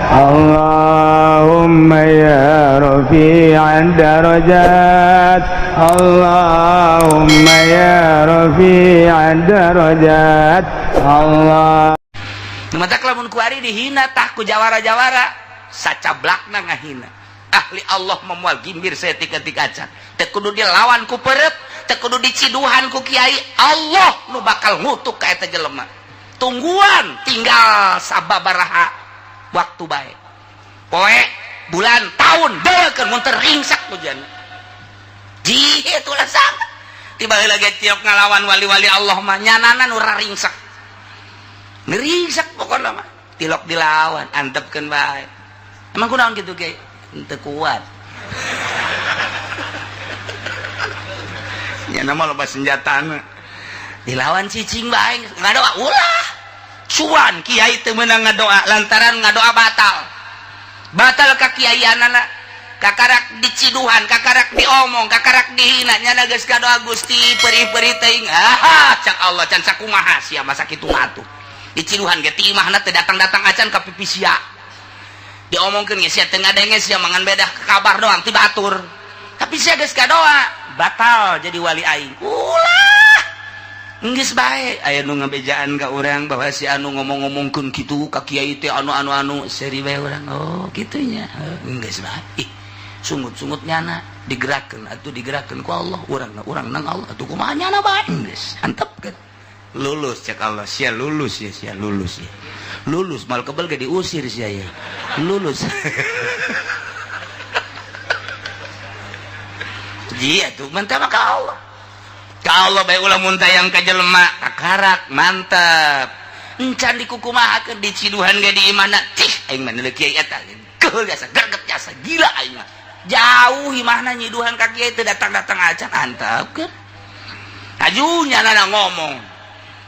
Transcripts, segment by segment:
اللهم يا رفيع الدرجات، اللهم يا رفيع الدرجات، الله. Matak lamun kuari dihina tah ku jawara-jawara sacablakna ngahina ahli Allah memual gimbir saetik-etik acan, teu kudu dilawan ku perep, teu kudu diciduhan ku kiai. Allah nu bakal ngutuk ka eta jelema. Tungguan tinggal sababaraha waktu bae, poe, bulan, tahun, deukeun mun teu ringsak hujan ji itulah sangat tiba lagi tiap ngalawan wali-wali Allah mah nyanana nu ringsak, ngerisak pokoknya mah. Tilok dilawan, antepkeun bae. Emang kunaon kitu ge teu kuat nya mah, loba senjatana, dilawan cicing bae, ngadoa ulah. Cuan kiai teu meunang ngadoa lantaran ngadoa batal, batal ka kiaianana. Kakarak diciduhan, kakarak diomong, kakarak dihina, nyana geus kadoa, "Gusti, perih-perih teuing." Ah, cak Allah, can sakumaha sia masa kitu mah atuh. Diciduhan ge ti imahna teu datang-datang acan ka pipi sia, diomongkeun ge sia teu ngadenge, sia mangan beda kabar doang ti batur, tapi sia geus kadoa batal jadi wali aing. Ulah, geus bae. Aya nu ngabejaan ka urang bahwa si anu ngomong-ngomongkeun kitu ka kiai teh anu anu anu, seri bae urang. Oh, kitu nya, geus bae. Ih, sungut-sungut nyana digerakkeun atuh, digerakkeun ku Allah. Urang urang nang Allah atuh, kumaha nyana bae, geus antepkeun. Lulus cek Allah sia, lulus ya sia, lulus ya, lulus. Mal kebel ge diusir sia ya, lulus. Iya tuh, mantap ka Allah, ka Allah bae. Ulah muntayang ka jelema, kakarak mantap encan dikukumahakeun, diciduhan ge di imahna. Cih, aing mah neuleuh kiai eta keheul jasa, greget jasa, gila aing mah. Jauh imahna, nyiduhan ka kiai teu datang-datang acan, antapkeun. Ajunya nana ngomong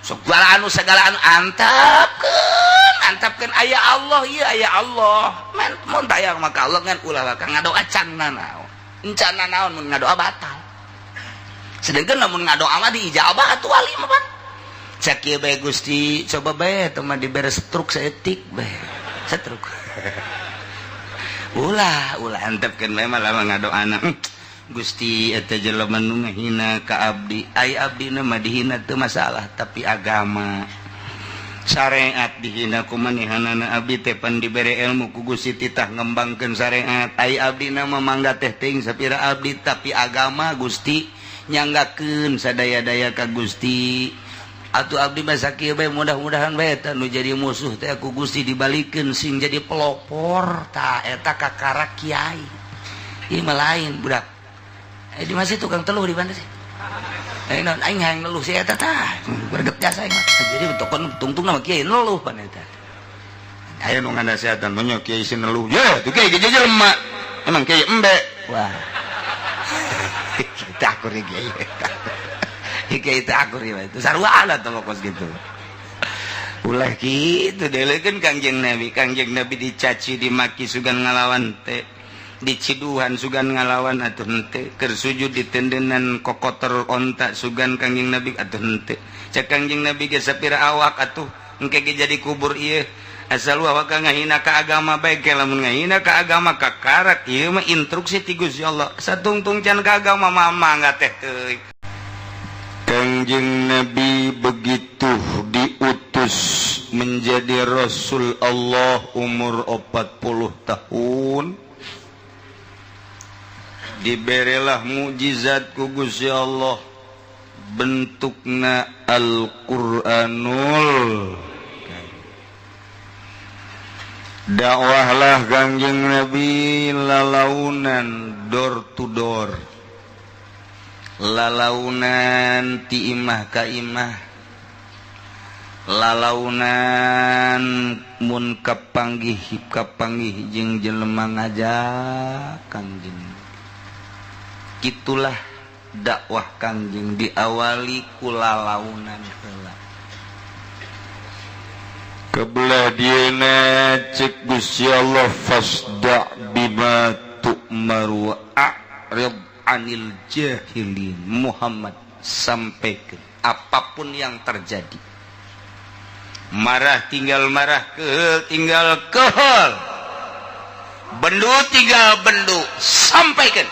segala anu, segala anu, antapkeun, antapkeun. Aya Allah, iya, aya Allah. Men mun tayang maka Allah ngan ulah bakal ngadoa can nanaon, encan nanaon. Mun ngadoa batal, sedangkan lamun ngadoa mah diijabah atuh wali mah pan. Cek ieu bae, Gusti, coba bae teh mah dibere stroke saeutik bae, stroke. Ulah, ulah, antepkeun bae mah lama ngadoana. Gusti, eta jelema nu ngahina ka abdi, ai abdi mah dihina teu masalah, tapi agama syariat dihina ku manehanana. Abdi teh pan dibere ilmu ku Gusti, titah ngembangkeun syariat. Ai abdi mah mangga teh teuing sapira abdi, tapi agama Gusti nyanggakeun sadaya-daya ka Gusti atuh. Abdi mah sakieu bae, mudah-mudahan bae eta nu jadi musuh teh ku Gusti dibalikeun sing jadi pelopor. Tah, eta kakara kiai ieu mah lain budak. Eh, di masih tukang teluh di mana sih? Eh, non aing hayang neluh si eta tah. Greget jasa aing mah. Jadi tokon tungtung nama kiai neluh pan eta. Aya nu nganasehatan nya kiai si neluh. Ye, tuh kiai ge jelema. Emang kiai embe. Wah. Kita akur kiai. Kiai teh akur ieu. Itu sarua atuh kos gitu. Ulah kitu delekeun Kangjeng Nabi. Kangjeng Nabi dicaci, dimaki sugan ngalawan teh, diciduhan sugan ngalawan atuh henteu, keur sujud ditendenan kokotor onta sugan Kangjeng Nabi atuh henteu. Cek Kangjeng Nabi ge, sapira awak atuh engke ge jadi kubur ieu, asal awak ngahina ka agama bae ke. Lamun ngahina ka agama kakarak ieu mah instruksi ti Gusti Allah, satungtung can ka agama mah mangga teh teuing. Kangjeng Nabi begitu diutus menjadi Rasul Allah umur 40 tahun, diberelah mukjizat ku Gusti Allah, bentukna Al-Qur'anul. Dakwahlah Kangjeng Nabi lalaunan, door to door, lalaunan ti imah ka imah, lalaunan mun kapanggih kapanggih jeung jelema ngajak Kangjeng. Itulah dakwah Kangjeng, diawali ku lalaunan heula. Kebelah dieuna cek Gusti Allah, fasda bima tu'mar wa a'rid anil jahilin. Muhammad, sampaikan apapun yang terjadi, marah tinggal marah, kehel tinggal kehel. Bendu tinggal bendu, sampaikan.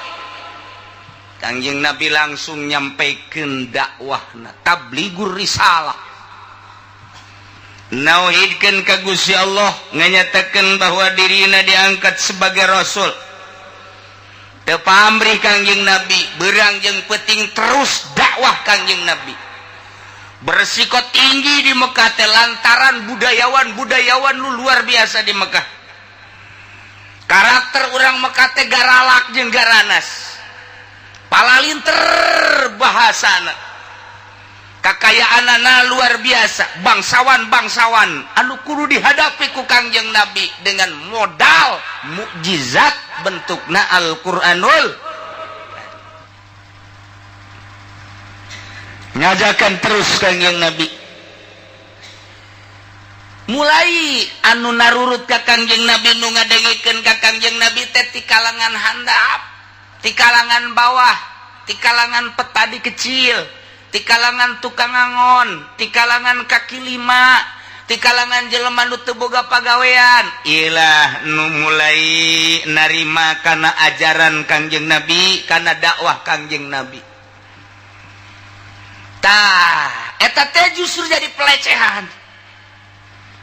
Kangjeng Nabi langsung nyampaikan dakwahna, tabligur risalah. Nauhidkeun ka Gusti Allah, nganyatakeun bahwa dirina diangkat sebagai rasul. Teu pamrih Kangjeng Nabi, beurang jeung peuting terus dakwah Kangjeng Nabi. Beresiko tinggi di Mekah teh lantaran budayawan-budayawan lu luar biasa di Mekah. Karakter orang Mekah teh garalak jeung garanas. Palalinter bahasana. Kekayaanana luar biasa, bangsawan-bangsawan anu kudu dihadapi ku Kangjeng Nabi dengan modal mukjizat bentukna Al-Qur'anul. Ngajakan terus Kangjeng Nabi. Mulai anu narurut ka Kangjeng Nabi, nu ngadengekeun ka Kangjeng Nabi teh ti kalangan handap, ti kalangan bawah, ti kalangan petani kecil, ti kalangan tukang angon, ti kalangan kaki lima, ti kalangan jelema nu teu boga pagawean. Ilah nu mulai narima kana ajaran Kangjeng Nabi, kana dakwah Kangjeng Nabi. Tah, eta teh justru jadi pelecehan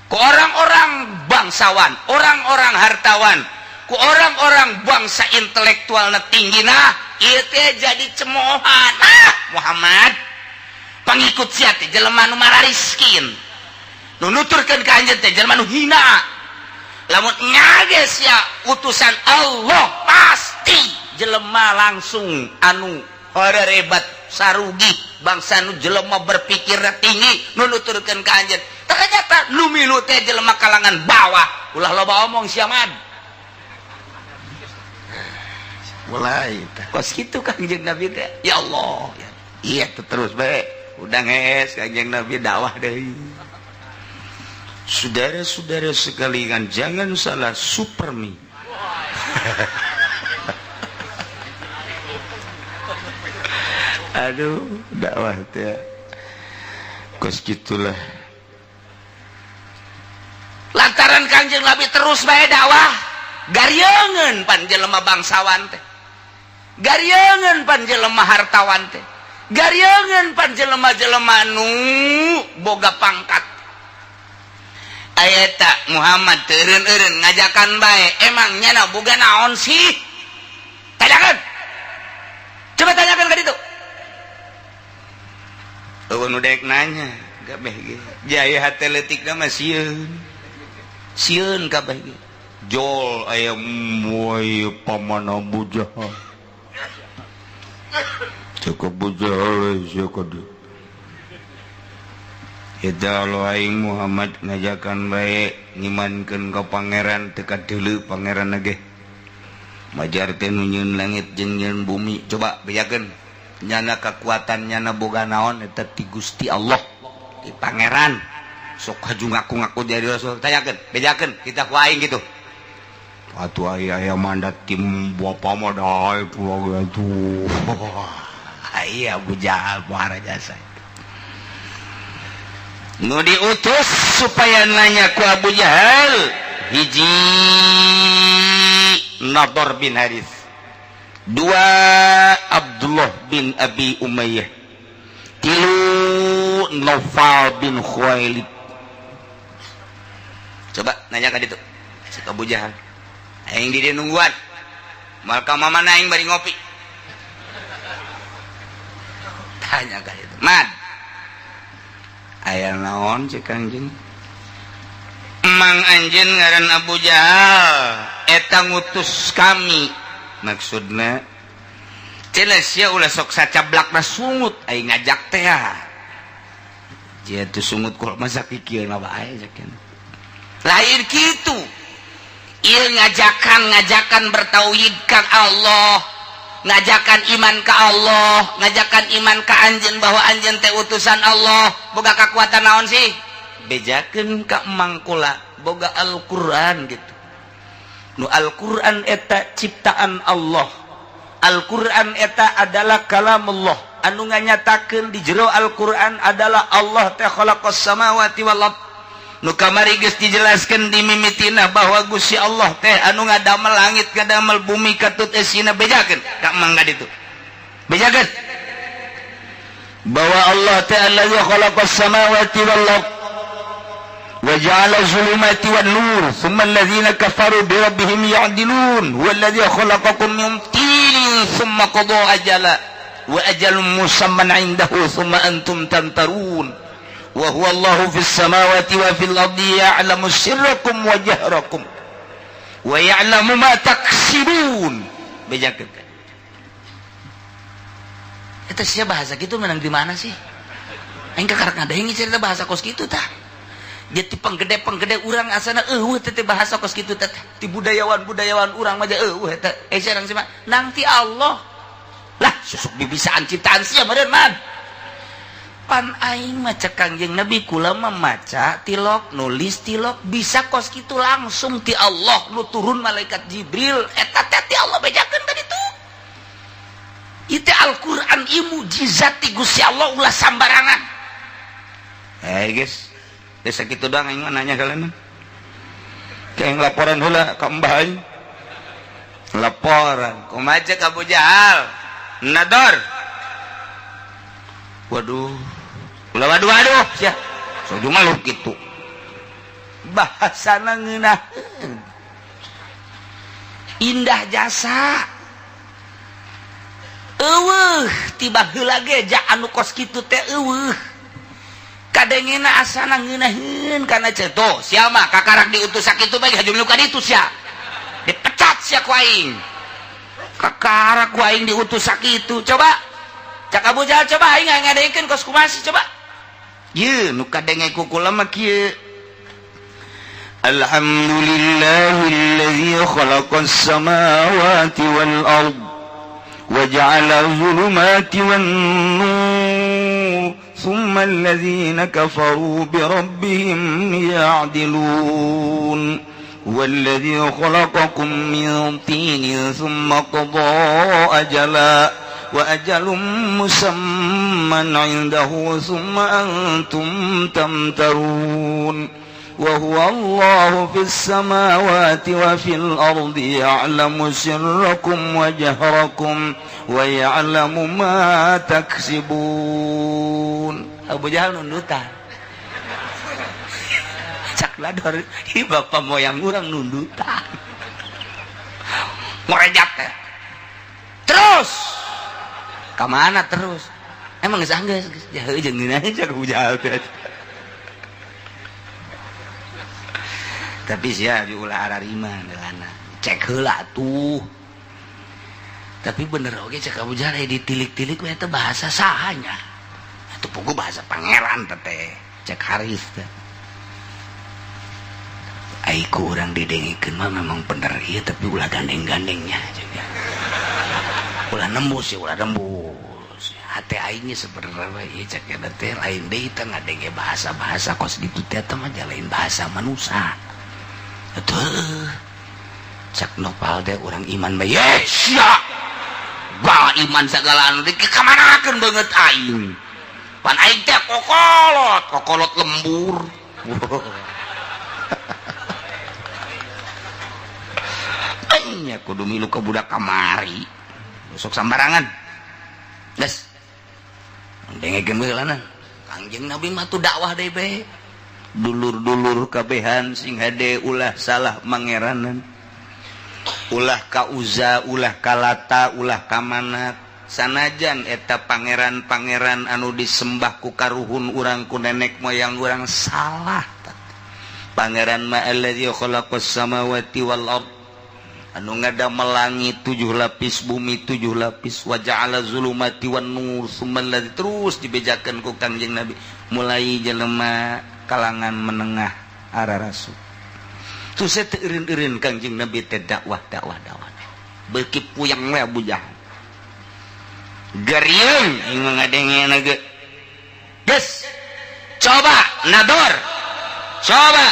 ku orang-orang bangsawan, orang-orang hartawan, ku orang-orang bangsa intelektual tinggi. Nah, ieu teh jadi cemoohan. Ah, Muhammad pangikut sia teh jelema nu marariskin, nu nuturkeun ka anjeun teh jelema nu hina. Lamun nyages ya utusan Allah, pasti jelema langsung anu hebat sarugi bangsa nu jelema berpikir tinggi nu nuturkeun ka anjeun. Ternyata nu milu teh jelema kalangan bawah. Ulah loba omong sia mad. Mulai teh kos kitu Kangjeng Nabi teh. Ya Allah. Iya terus bae. Udah ngees Kangjeng Nabi dakwah deui. Saudara-saudara sekalian, jangan salah supermi. Aduh, dakwah teh kos gitulah. Lantaran Kangjeng Nabi terus bae dakwah, garieungeun pan jelema bangsawan teh, garieungeun pan jelema hartawan teh, garieungeun pan jelema-jelema nu boga pangkat. Ayeta Muhammad teureun-eureun ngajakan bae, emang nyana boga naon sih? Tanyakan. Coba tanyakan ka ditu. Eueun nu daek nanya, kabeh ge. Jaya hate leutikna mah sieun. Sieun kabeh ge. Jol aya moy paman Abu Jahal. Cukup Abu Jahal sia kudu. Eta lo aing Muhammad ngajakan bae ngimankeun ka pangeran teu kadeuleu pangeran ge. Majar teh nu nyieun langit jeung nyieun bumi. Coba bejakeun nyana kekuatan nyana boga naon eta ti Gusti Allah, ti pangeran. Sok haju ngaku-ngaku jadi rasul. Tanyakeun, bejakeun kita ku aing gitu. Atuh aya aya mandat tim bapa mah dae kula atuh. Iya Abu Jahal muara jasa. Nu diutus supaya nanya ku Abu Jahal, hiji Nador bin Harith, dua Abdullah bin Abi Umayyah, tilu Naufal bin Khuwailid. Coba nanya ka ditu si Abu Jahal, aing di dieu nungguan, moal ka mamana aing bari ngopi. Tanya ka ditu, "Mad, aya naon cek anjeun?" Emang anjeun ngaran Abu Jahal eta ngutus kami. Maksudna cenah sia ulah sok sacablakna sungut aing ngajak teh. Jia tuh sungut kok masa kikieuna bae cek. Lain kitu. Ieu ngajakan bertauhid ka Allah, ngajakan iman ka Allah, ngajakan iman ka anjeun bahwa anjeun teh utusan Allah. Boga kekuatan naon sih? Bejakeun ka emang kula boga Al-Qur'an gitu. Nu Al-Qur'an eta ciptaan Allah. Al-Qur'an eta adalah kalamullah. Anu nganyatakeun di jero Al-Qur'an adalah Allah teh khalaqas samawati wal ard. Nu kamari geus dijelaskeun di mimitina bahwa Gusti Allah teh anu ngadamel langit, ngadamel bumi katut esina. Bejakeun ka mangga ditu, bejakeun bahwa Allah teh allazi khalaqas samawati wal ard wa ja'ala zulumati wan nur thumma allazina kafaru bi rabbihim ya'dilun. Huwa allazi khalaqakum min tinin thumma qada ajala wa ajalun musamman 'indahu thumma antum tamtarun. Wa huwa Allahu fis samawati wa fil ardi ya'lamu sirrakum wa jahrakum wa ya'lamu ma taksibun. Bejakeun eta sia bahasa gitu menang di mana sih? Aing kakarek ngadenge cerita bahasa kos kitu tah. Jadi penggede-penggede urang asana eueuh teh bahasa kos kitu teh. Ti budayawan-budayawan urang mah eueuh eta. Eh, sareng sih mah nang ti Allah. Lah, susuk bibisaan ciptaan sia meureun man. Pan aing mah cek Kangjeng Nabi, kula mah maca tilok, nulis tilok, bisa kos kitu langsung ti Allah nu turun malaikat Jibril eta teh ti Allah. Bejakeun tadi tuh. Itu Al-Qur'an ieu mukjizat ti Gusti Allah, ulah sambarangan. Eh guys, geus sakitu doang aing mah nanya kalian. Kayak laporan heula ka Mbah aing. Laporan, kumaha cek Abu Jahal? Nador. Waduh. Ulah waduh waduh sia. Sojo malu kitu. Bahasana ngeunaheun. Indah jasa. Eueuh tiba heula ge ja anu kos kitu teh eueuh. Kadengena asana ngeunaheun kana ceto. Sia mah kakarak diutus sakitu bae haju milu ka ditu sia. Dipecat sia ku aing. Kakarak ku aing diutus sakitu. Coba cak Abu Jahal, coba aing ngadengkeun kos kumaha sih, coba. Ye nu kadenge ku kula mah kieu. Alhamdulillahilladzi khalaqas samawati wal ard wa ja'ala dhulumati wan nur thumma alladzina kafaru bi rabbihim ya'dilun. Huwallazi khalaqakum min tinin thumma qada ajala wa ajalun musamman 'indahu thumma antum tamtarun. Wa huwa Allahu fis samawati wa fil ardi ya'lamu sirrakum wa jahrakum wa ya'lamu ma taksibun. Abu Jahal nundutan. Cak lador, hi bapak moyang urang nundutan. Ngorejat teh. Terus ka mana terus? Emang geus anggeus geus jauh jeung ngeunah cak Abu Jahal teh. Tapi sia ulah ararima delana. Cek heula tuh. Tapi bener oge cek Abu Jahal ditilik-tilik we eta bahasa sahanya. Itu pugu bahasa pangeran teh cek Haris teh. Ai ku urang didengikeun mah memang bener ieu, tapi ulah gandeng-gandengnya juga. Ulah nembus ya, ulah nembus. Hate aingnya sebenarnya ieu cek eta teh lain deui teh ngadenge bahasa-bahasa kos gitu teh teh mah lain bahasa manusia. Atuh cek Nopal teh urang iman bae. Yes, ya. Bah iman segala anu dikamanakeun beungeut aing. Pan aing teh kokolot, kokolot lembur. Aingnya kudu milu ka budak kamari. Sok sambarangan. Geus. Dengekeun heula. Kangjeng Nabi mah tuh dakwah deui bae. Dulur-dulur kabehan sing hade ulah salah mangeranan. Ulah ka Uza, ulah ka Lata, ulah ka Manat. Sanajan eta pangeran-pangeran anu disembah ku karuhun urang, ku nenek moyang urang, salah. Pangeran ma allazi khalaqas samawati wal ard, anu ngadamel langit 7 lapis, bumi 7 lapis, wa ja'ala zulumati wan nur summa allazi, terus dibejakeun ku Kangjeng Nabi mulai jelema kalangan menengah arah rasul. Tuh saya teu eureun-eureun Kangjeng Nabi teh dakwah dakwah dakwah. Beuki puyeng we Abu Jahal. Geriung aing mah ngadengena ge. Geus. Coba nador. Coba.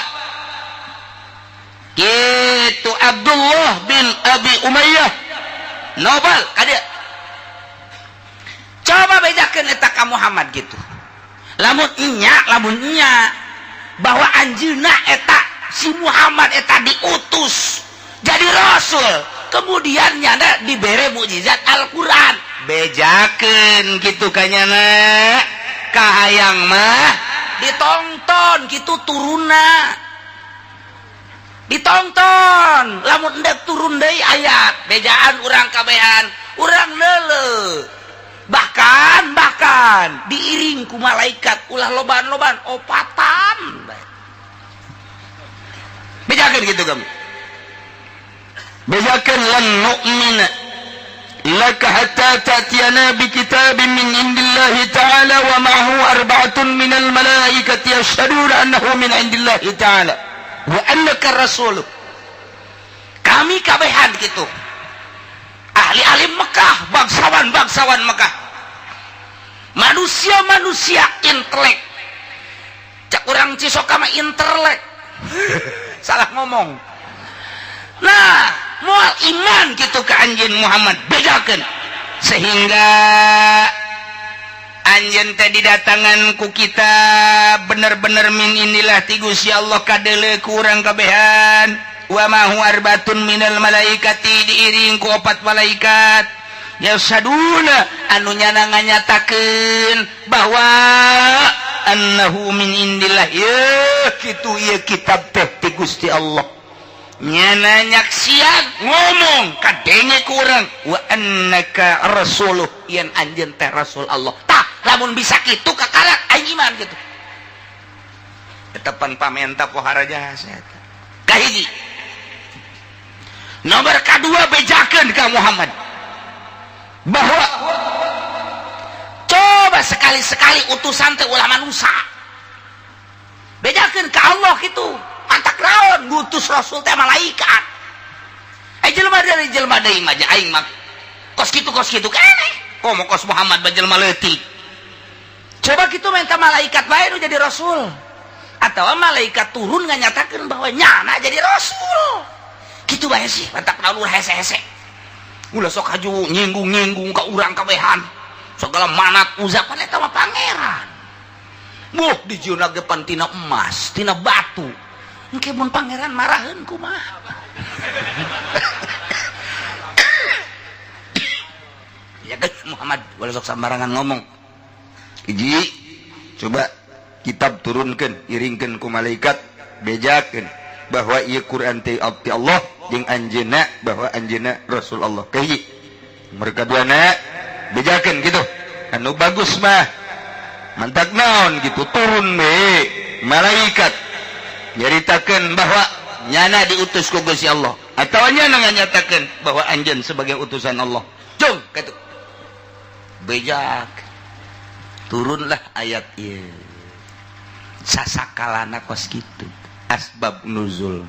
Kitu Abdullah bin Abi Umayyah. Nobel ka dieu. Coba bejakeun eta ka Muhammad gitu. Lamun nya, lamun nya. Bahwa anjeunna eta si Muhammad eta diutus jadi rasul, kemudian nyana dibere mukjizat Al-Qur'an. Bejakeun kitu ka nyana, kahayang mah ditongton gitu, turunna ditongton. Lamun endek turun deui ayat, bejaan urang kabehan, urang leule, bahkan bahkan diiring ku malaikat, ulah loban-loban, opatan. Bejakeun gitu kamu, Bejakeun, lan nu'mina laka hatta ta'tiyana bi kitabin min indillahi ta'ala wa ma'ahu arba'atun minal malaikati yashhaduna annahu min indillahi ta'ala wa annaka rasul. Kami kabehan gitu, ahli-ahli Mekah, bangsawan-bangsawan Mekah, manusia-manusia intelek, cak urang Cisoka mah intelek, salah ngomong. Nah, moal iman gitu ke anjeun Muhammad, bedakan sehingga anjeun teh didatangan ku kita bener-bener min indillah ti Gusti Allah, kadeuleu ku urang kabehan, wa ma'ahu arbatun minal malaikati, diiring ku opat malaikat, yasyhaduna, anu nyana nganyatakeun bahwa annahu min indillah, ye kitu ieu kitab teh ti Gusti Allah. Nyana nyaksian, ngomong kadenge ku urang, wa annaka rasuluh, yen anjeun teh rasul Allah. Tah, lamun bisa kitu kakarak aing iman gitu. Tetepan pamenta pohara jasa eta. Kahiji, nomor kedua, bejakeun ka Muhammad bahwa coba sekali-sekali utusan teh ulah manusia, bejakeun ke Allah gitu. Mantak naon ngutus rasul teh malaikat? Eh, jelema dari jelema deui mah, aing mah kos kitu, kos kitu keneh, komo kos Muhammad ba jelema leutik. Coba kitu minta malaikat bae nu jadi rasul atau malaikat turun nganyatakeun bahwa nyana jadi rasul, kitu bae sih. Mantak naon hese-hese, ulah sok haju nyinggung-nyinggung ka urang kabehan segala Manat, Uzza, pan eta mah pangeran. Buh, dijieunna ge pan tina emas, tina batu. Engke mun pangeran maraheun kumaha? Ya kan Muhammad, ulah sok sambarangan ngomong. Hiji, coba kitab turunkan, iringkan ku malaikat, bejakeun bahwa ieu Quran teh ti Allah jeung anjeunna, bahwa anjeunna Rasul Allah. Kahiji, mereka dua na bejakeun gitu. Anu bagus mah, mantak naon gitu turun be malaikat nyaritakeun bahwa nyana diutus ku Gusti Allah atau nyana nganyatakeun bahwa anjeun sebagai utusan Allah. Jung kitu bejak, turunlah ayat ieu sasakalana kos kitu. Asbab nuzul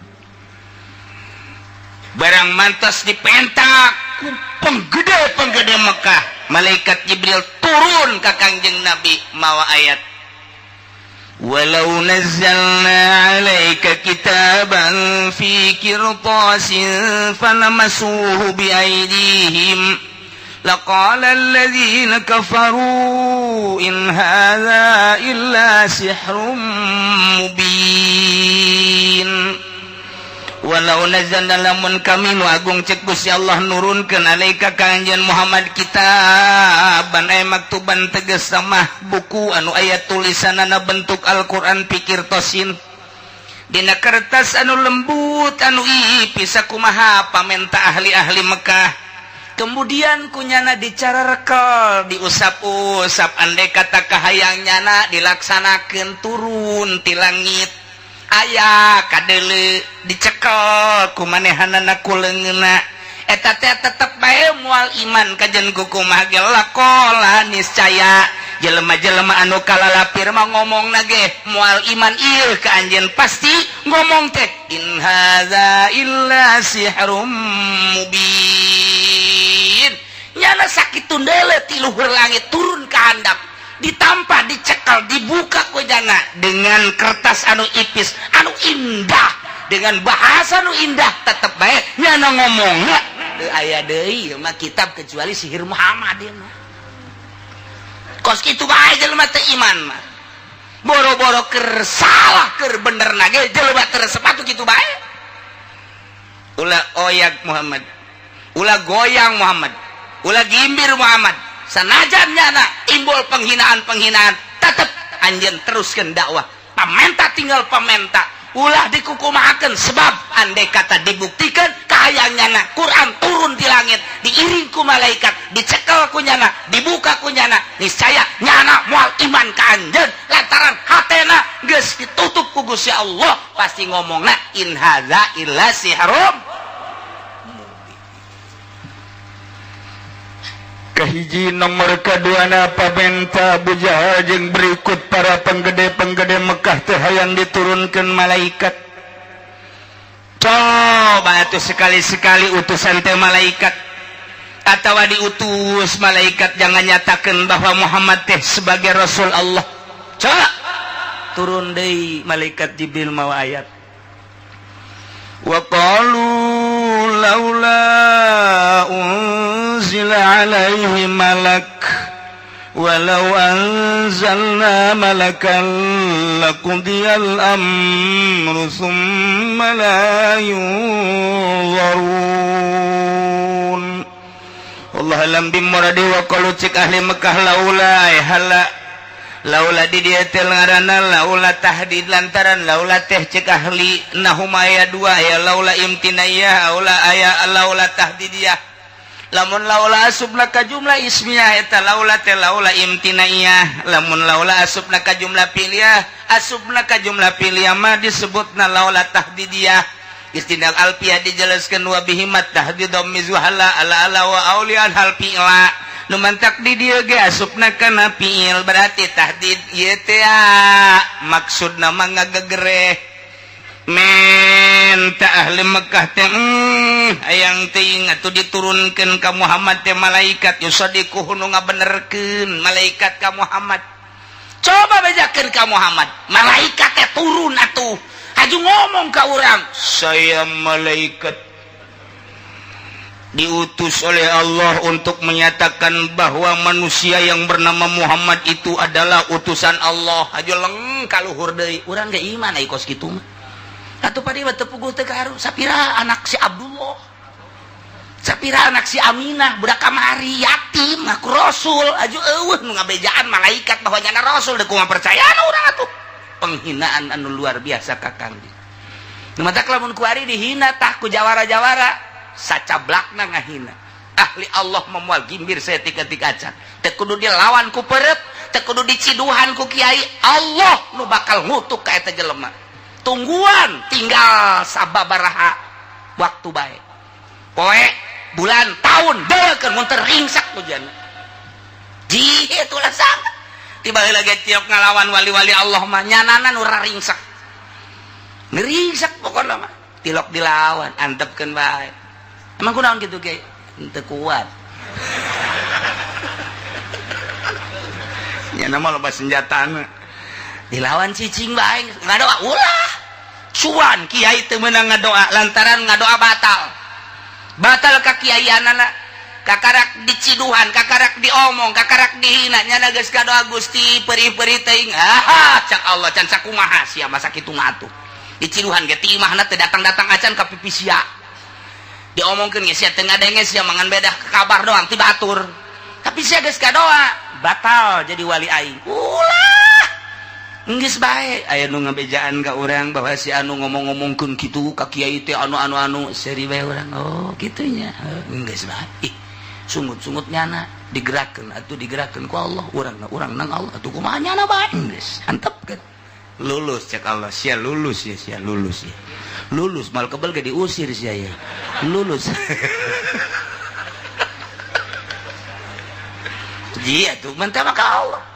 barang mantas dipentak ku penggede-penggede Mekah, malaikat Jibril turun ka Kangjeng Nabi mawa ayat, walau nazzalna 'alaika kitaban fi qirtasin falamasuhu biaydihim laqala alladzina kafaru in hadza illa sihrum mubin. Walau nazzalna, lamun kami nu agung, cek Gusti Allah, nurunkeun alaika ka anjeun Muhammad, kitaban ay maktuban, tegas mah buku anu aya tulisanana bentuk Al-Qur'an, fi qirtasin, dina kertas anu lembut anu ipis, sakumaha pamenta ahli-ahli Mekah, kemudian kunyana dicara rekel, diusap-usap, andai kata kahayang nyana dilaksanakan, turun ti langit aya kadeuleu, dicekel ku manehanana ku leungeunna, eta teh tetep bae moal iman kajen kukumaha ge. Laqala, niscaya jelema-jelema anu kalalapir mah ngomong ge moal iman ieu ka anjeun, pasti ngomong teh in hadza illa sihrum mubin. Nyana sakitu deuleu ti luhur langit turun ke handap, ditampa, dicekal, dibuka ku nyana dengan kertas anu ipis anu indah, dengan bahasa anu indah, tetep bae nyana ngomong teu aya deui ieu mah kitab kecuali sihir Muhammad ieu mah. Kos kitu bae jelema teu iman mah. Boro-boro ker salah ker bener nage jelema teu resep atuh kitu bae. Ulah oyak Muhammad, ulah goyang Muhammad, ulah gimbir Muhammad. Sanajan nyana timbul penghinaan-penghinaan, tetep anjeun teruskeun dakwah. Pamenta tinggal pamenta, ulah dikukumahakeun sebab andai kata dibuktikan kahayang nyana Quran turun di langit diiring ku malaikat dicekel ku nyana dibuka ku nyana niscaya nyana moal iman ka anjeun lantaran hatena geus ditutup ku Gusti Allah pasti ngomongna in hadza illa sihrum. Kahiji nomor kaduana pamenta Abu Jahal jeung berikut para penggede-penggede Mekah teh hayang diturunkeun malaikat. Coba atuh sekali-sekali utusan teh malaikat atawa diutus malaikat jangan nyatakeun bahwa Muhammad teh sebagai Rasul Allah. Coba turun deui malaikat Jibril mawa ayat. Wa qalu laula unzila alaihi malak walau anzalna malakan laqudiyal amru thumma la yunzarun. Allah alam bimuradi wa qalu cik ahli Mekah laula hala laula di dieu teh ngaranna laula tahdid lantaran laula teh cek ahli nahum aya dua ya laula imtinaiyah laula aya laula tahdidiyah. Lamun laula asupna ka jumlah ismiyah eta laula teh laula imtinaiyah, lamun laula asupna ka jumlah fi'liyah asupna ka jumlah fi'liyah mah disebutna laula tahdidiyah. Istinal alfiyah dijelaskeun wa bihimat tahdidum mizhala ala ala wa aulian hal fi'la. Nu mantak di dieu ge asupna kana fi'il berarti tahdid ieu teh maksudna mah ngagegereh menta ahli Mekah teh hayang teuing atuh diturunkeun ka Muhammad teh malaikat yusadiquhu nu ngabenerkeun malaikat ka Muhammad. Coba bejakeun ka Muhammad malaikat teh turun atuh haju ngomong ka urang saya malaikat diutus oleh Allah untuk menyatakan bahwa manusia yang bernama Muhammad itu adalah utusan Allah. Aja leng kaluhur deui urang ge iman ai kos kitu mah. Atuh padi mah teu puguh teu kaharu sapira anak si Abdullah, sapira anak si Aminah budak kamari yatim ngaku rasul aju eueuh nu ngabejaan malaikat bahwa nyana rasul deui kumaha percayaan urang atuh. Penghinaan anu luar biasa ka Kang. Nu matak lamun kuari dihina tah ku jawara-jawara sacablakna ngahina. Ahli Allah memual gimbir saeutik-eutik acan. Teu kudu dilawan ku perep, teu kudu diciduhan ku kiai, Allah nu bakal ngutuk ka eta jelema. Tungguan tinggal sababaraha waktu bae. Poe, bulan, tahun deukeun mun teu ringsak hujan. Ji itulah sangat. Tiba heula ge tiok ngalawan wali-wali Allah mah nyanana nu ringsak. Ngringsak pokona mah. Tilok dilawan, antepkeun bae. Emang kunaon gitu ge? Henteu kuat. Nya mah loba senjatana. Dilawan cicing bae ngadoa ulah. Cuan kiai teu meunang ngadoa lantaran ngadoa batal. Batal ka kiaianana. Kakarak diciduhan, kakarak diomong, kakarak dihina nyana geus kadoa Gusti perih-perih teuing. Ah, cak Allah can sakumaha sia masa kitu mah atuh. Diciduhan ge ti imahna teu datang-datang acan ka pipi sia. Diomongkeun ge sia teu ngadenge sia mangan bedah kabar doang ti batur. Tapi sia geus kadoa batal jadi wali aing. Ulah. Geus bae aya nu ngabejaan ka urang bahwa si anu ngomong-ngomongkeun kitu ka kiai teh anu-anu-anu seuri bae urang. Oh, kitu nya. Geus bae. Ih, sungut-sungut nyana digerakkeun atuh digerakkeun ku Allah urang urang nang Allah atuh kumaha nyana bae geus antepkeun. Lulus cek Allah sia lulus ya sia lulus ya. Lulus mal kebel ge diusir sia ya. Lulus. Ji atuh mantap ka Allah.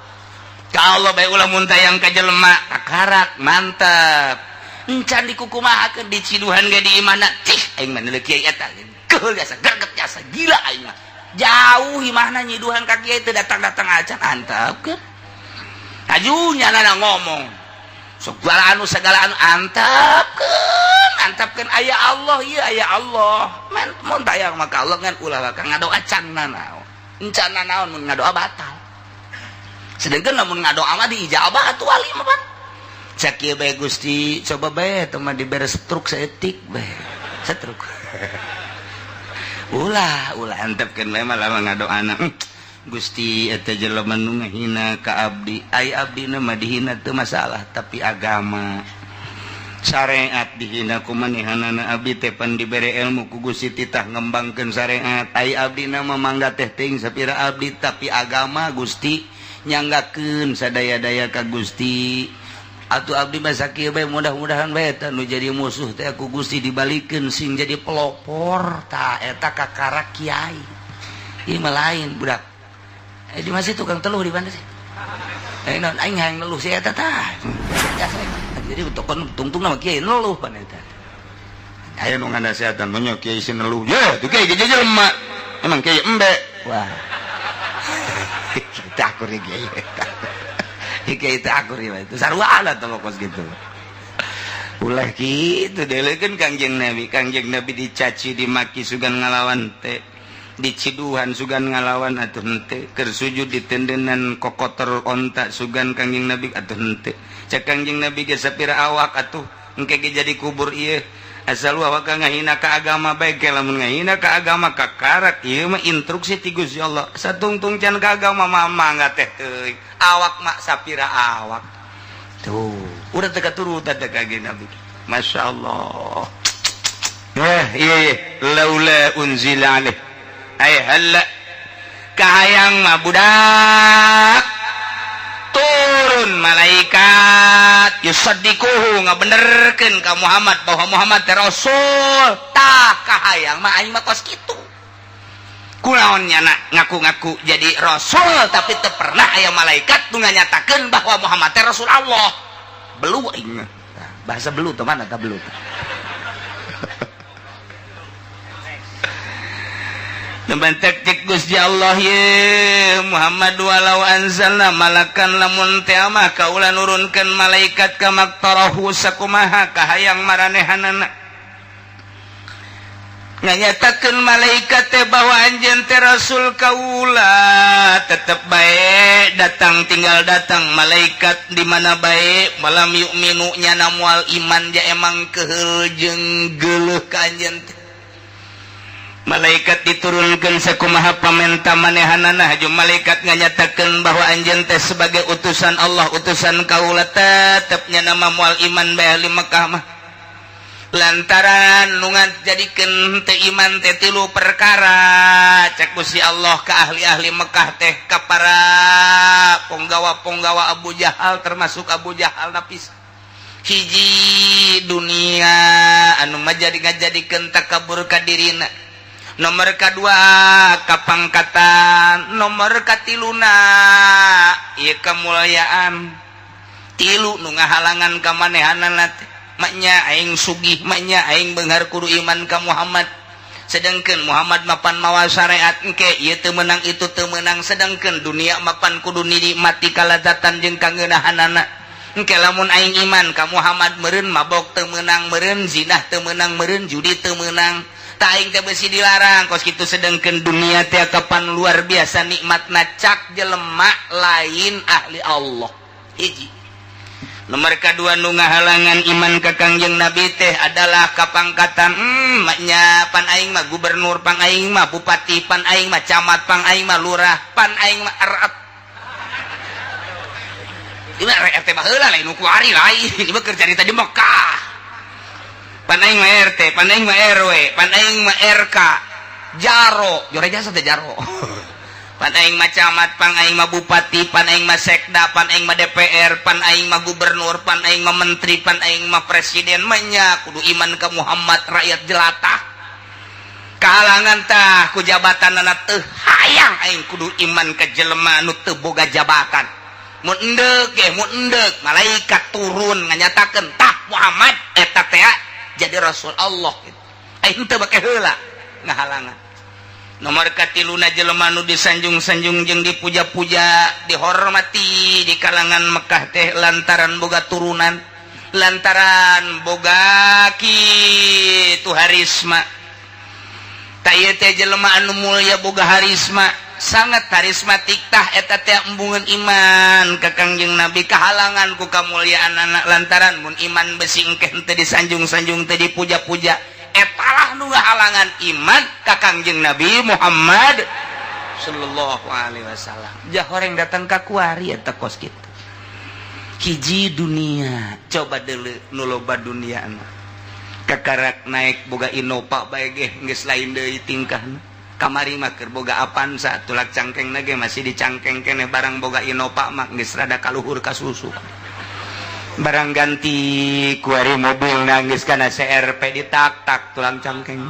Ka Allah bae ulah mun tayang ka jelema kakarak mantap. Encan dikukumahakeun diciduhan ge di imahna cih aing mah neuleuh kiai eta. Keul jasa greget jasa gila aing mah. Jauh imahna nyiduhan ka kiai teu datang-datang acan antepkeun. Aju nyana ngomong. Segala anu segala anu antepkeun, antepkeun aya Allah ieu aya Allah. Mun tayang maka Allah ngan ulah bakal ngadoa can nanaon. Encan nanaon mun ngadoa batal. Sedangkan lamun ngadoa mah diijabah atuh wali mah pan. Cak ieu bae, Gusti, coba bae teh mah dibere stroke saeutik bae. Stroke. Ulah, ulah antepkeun bae mah lama ngadoana. Gusti, eta jelema nu ngahina ka abdi. Ai abdi mah dihina teu masalah, tapi agama syariat dihina ku manehanana. Abdi teh pan dibere ilmu ku Gusti, titah ngembangkeun syariat. Ai abdi mah mangga teh teuing sapira abdi, tapi agama Gusti nyanggakeun sadaya-daya ka Gusti. Atuh abdi mah sakieu bae, mudah-mudahan bae eta nu jadi musuh teh ku Gusti dibalikeun sing jadi pelopor. Tah, eta kakara kiai. Ieu mah lain budak. Eh, di masih tukang teluh di mana sih? Eh, non aing hayang neluh si eta tah. Jadi tokon tungtung nama kiai neluh pan eta. Aya nu nganasehatan nya, kiai si neluh. Ye, tuh kiai ge jelema. Emang kiai embe. Wah. Kita akur kiai. Kiai teh akur ieu itu. Sarua atuh kos gitu. Ulah kitu, delekeun Kangjeng Nabi. Kangjeng Nabi dicaci, dimaki, sugan ngalawan teh. Diciduhan, sugan ngalawan atuh henteu. Keur sujud ditendenan kokotor onta, sugan Kangjeng Nabi atuh henteu. Cek Kangjeng Nabi ge, sapira awak atuh engke ge jadi kubur ieu. Asal awak ngahina ka agama bae ke. Lamun ngahina ka agama kakarak, ieu mah instruksi ti Gusti Allah. Satungtung can ka agama mah mangga teh teuing awak mak sapira awak tuh udah teu katurut teh Kangjeng Nabi. Masya Allah. Eh, iya, iya. Laula unzila alaih ay halla kahayang mah budak turun malaikat yusaddiquhu, ngabenerkeun ka Muhammad bahwa Muhammad teh rasul. Tah, kahayang mah aing mah kos kitu. Kunaon nyana ngaku-ngaku jadi rasul, tapi teu pernah aya malaikat nu nganyatakeun bahwa Muhammad teh rasul Allah? Belu aing mah. Nah, bahasa belu tuh mana tah belu? Teman cek Gusti Allah ye Muhammad, walau anzalna malakan, lamun teh mah kaula nurunkeun malaikat, kamaktarahu, sakumaha kahayang maranehanana, nganyatakeun malaikat teh bahwa anjeun teh rasul kaula, tetep bae datang, tinggal datang malaikat di mana bae, malam yu'minu, nyana moal iman ja emang keheul jeung geuleuh ka anjeun teh. Malaikat diturunkan sakumaha pamenta manehanana, haju malaikat nganyatakeun bahwa anjeun teh sebagai utusan Allah, utusan kaula, tetep nyana moal iman bae ahli Mekah mah, lantaran nu ngajadikeun teu iman teh tilu perkara. Cek Gusti Allah ke ahli-ahli Mekah teh, ka para ponggawa-ponggawa Abu Jahal, termasuk Abu Jahal napis. Hiji, dunia anu majadi ngajadikeun takabur ka dirina. Nomor kedua, kapangkatan. Nomor katiluna ieu kemuliaan. Tilu nu ngahalangan ka manehanana teh. Maknya aing sugih, maknya aing beunghar, kudu iman ka Muhammad, sedangkan Muhammad mapan mawa syariat, engke ieu teu meunang, itu teu meunang. Sedangkan dunia mapan kudu nikmati kalazatan jeung kangeunahanana. Engke lamun aing iman ka Muhammad, meureun mabok teu meunang, meureun zinah teu meunang, meureun judi teu meunang. Tak aing teh besi dilarang kos kitu. Sedangkan dunia teh kapan luar biasa nikmatna cak jelema lain ahli Allah. Hiji. Nomor kedua nu ngahalangan iman ka Kangjeng Nabi teh adalah kapangkatan. Maknya pan aing mah gubernur, pang aing mah bupati, pan aing mah camat, pang aing mah lurah, pan aing mah RT. Ini RT baheula lain nu kuari, lain ini mah keur carita di Mekah. Pan aing mah RT, pan aing mah RW, pan aing mah RK, jaro jore jasa teh jaro, pan aing mah camat, pan aing mah bupati, pan aing mah sekda, pan aing mah DPR, pan aing mah gubernur, pan aing mah menteri, pan aing mah presiden, manya kudu iman ke Muhammad rakyat jelata. Kahalangan tah ku jabatan teu hayang aing kudu iman ke jelema nu teu boga jabatan. Mun endek ge, mun endek malaikat turun nganyatakeun tah Muhammad eta teh jadi rasul Allah gitu. Aing teu bake heula ngahalangan. Nomor katiluna, jelema nu disanjung-sanjung jeung dipuja-puja, dihormati di kalangan Mekah teh lantaran boga turunan, lantaran boga kitu harisma. Ta ieu teh jelema anu mulia, boga harisma. sangat karismatik tah eta teh embungeun iman ka Kangjeng Nabi kahalangan ku kamuliaan anak lantaran mun iman besi engke teu disanjung-sanjung teu dipuja-puja etalah nu ngahalangan iman ka Kangjeng Nabi Muhammad sallallahu alaihi wasallam. Jah horeng datang ka kuari eta kos kitu. Hiji dunia coba deuleu nu loba dunia kakarak naik boga Innova bae ge geus lain deui tingkahna. Kamari mah keur boga Avanza tulak cangkeng ge masih dicangkeng keneh barang boga Innova mah geus rada kaluhur ka susu. Barang ganti kuari mobil geus kana CRV ditak-tak tulang cangkeng.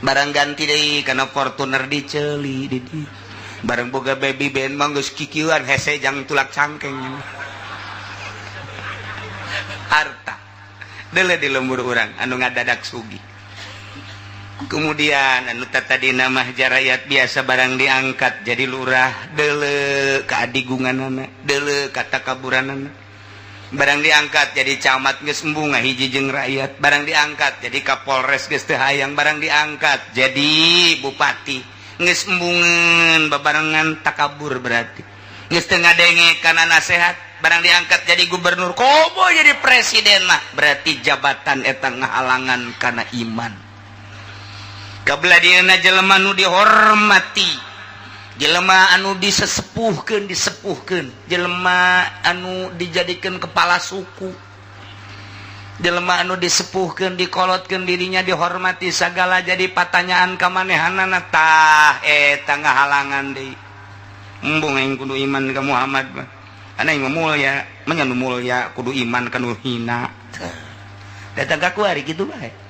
Barang ganti deui kana Fortuner diceuli di dieu. Barang boga baby band mah geus kikieuan hese jang tulak cangkeng. Harta deuleu di lembur urang anu ngadadak sugih. Kemudian anu tadina mah rakyat biasa barang diangkat jadi lurah deuleu kaadigunganana deuleu katakaburanana. Barang diangkat jadi camat geus embung ngahiji jeung rakyat, barang diangkat jadi Kapolres geus teu hayang, barang diangkat jadi bupati geus embungeun babarengan takabur berarti. Geus teu ngadenge kana nasehat, barang diangkat jadi gubernur komo jadi presiden mah berarti jabatan eta ngahalangan kana iman. Kabelah dieuna jelema nu dihormati, jelema anu disesepuhkeun disepuhkeun, jelema anu dijadikeun kepala suku, jelema anu disepuhkeun dikolotkeun dirinya dihormati sagala jadi patanyaan ka manehanana tah eta ngahalangan deui. Embung aing kudu iman ka Muhammad mah. Ana aing mah mulya, mah nu mulya kudu iman ka nu hina. Datang ka kuari kitu bae.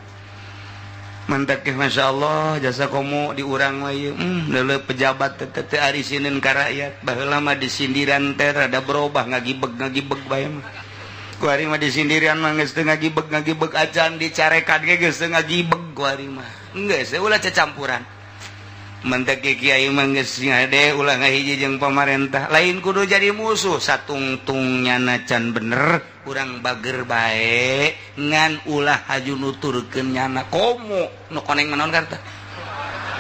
Mantap ke Masya Allah jasa komo diurang mah ieu leuleuh pejabat teh teu arisineun ka rakyat baheula mah disindiran teh rada berubah ngagibeg-ngagibeg bae mah kuari mah disindiran mah geus teu ngagibeg-ngagibeg acan dicarekan ge geus teu ngagibeg kuari mah geus ulah cacampuran. Mantak ke kiai mah geus ngade ulah ngahiji jeung pamarentah lain kudu jadi musuh satungtung nyana can bener urang bager bae ngan ulah haju nuturkeun nyana komo nu koneng mah naon karta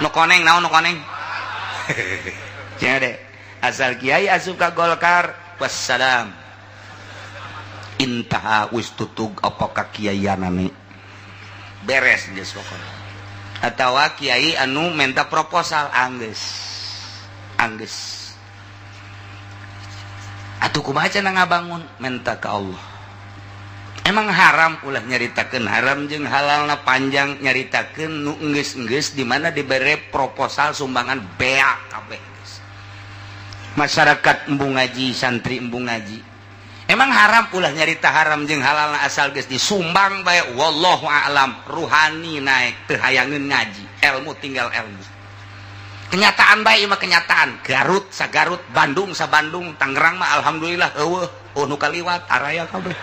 nu koneng naon nu koneng cenah asal kiai asup ka Golkar wassalam intaha wis tutug apa ka kiaianane beres geus pokona atawa kiai anu menta proposal anggeus anggeus atuh kumaha cenah ngabangun menta ka Allah. Emang haram ulah nyaritakeun haram jeung halalna panjang nyaritakeun nu enggeus-enggeus di mana dibere proposal sumbangan beak kabeh geus. Masyarakat embung ngaji, santri embung ngaji. Emang haram ulah nyarita haram jeung halalna asal geus disumbang bae wallahu a'lam ruhani naik teu hayangeun ngaji, ilmu tinggal ilmu. Kenyataan bae mah kenyataan. Garut sagarut, Bandung sa Bandung, Tangerang mah alhamdulillah eueuh, oh nu kaliwat araya kabeh.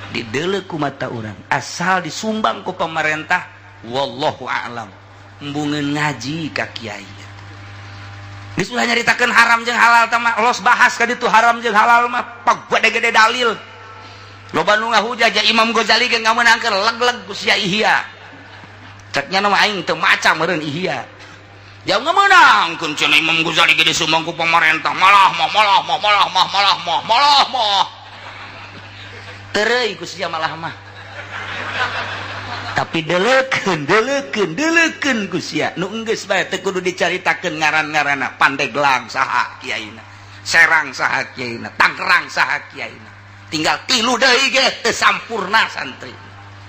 Dideuleu ku mata urang asal disumbang ku pemerintah wallahu a'lam embungeun ngaji ka kiai. Geus ulah nyaritakeun haram jeung halal teh mah los bahas ka ditu haram jeung halal mah pagede-gede dalil. Loba nu ngahujah ja Imam Ghazali ge ngameunangkeun leg-leg ku sia Ihya. Cek nya mah aing teu maca meureun Ihya. Jauh ngameunangkeun cenah Imam Ghazali ge disumbang ku pemerintah malah mah malah mah malah mah malah mah malah mah. Tereuy ku sia malah mah. Tapi deleukeun deleukeun deleukeun ku sia nu enggeus bae teu kudu dicaritakeun ngaran-ngaranna Pandeglang saha kiaina, Serang saha kiaina, Tangerang saha kiaina. Tinggal tilu deui ge teu sampurna santri.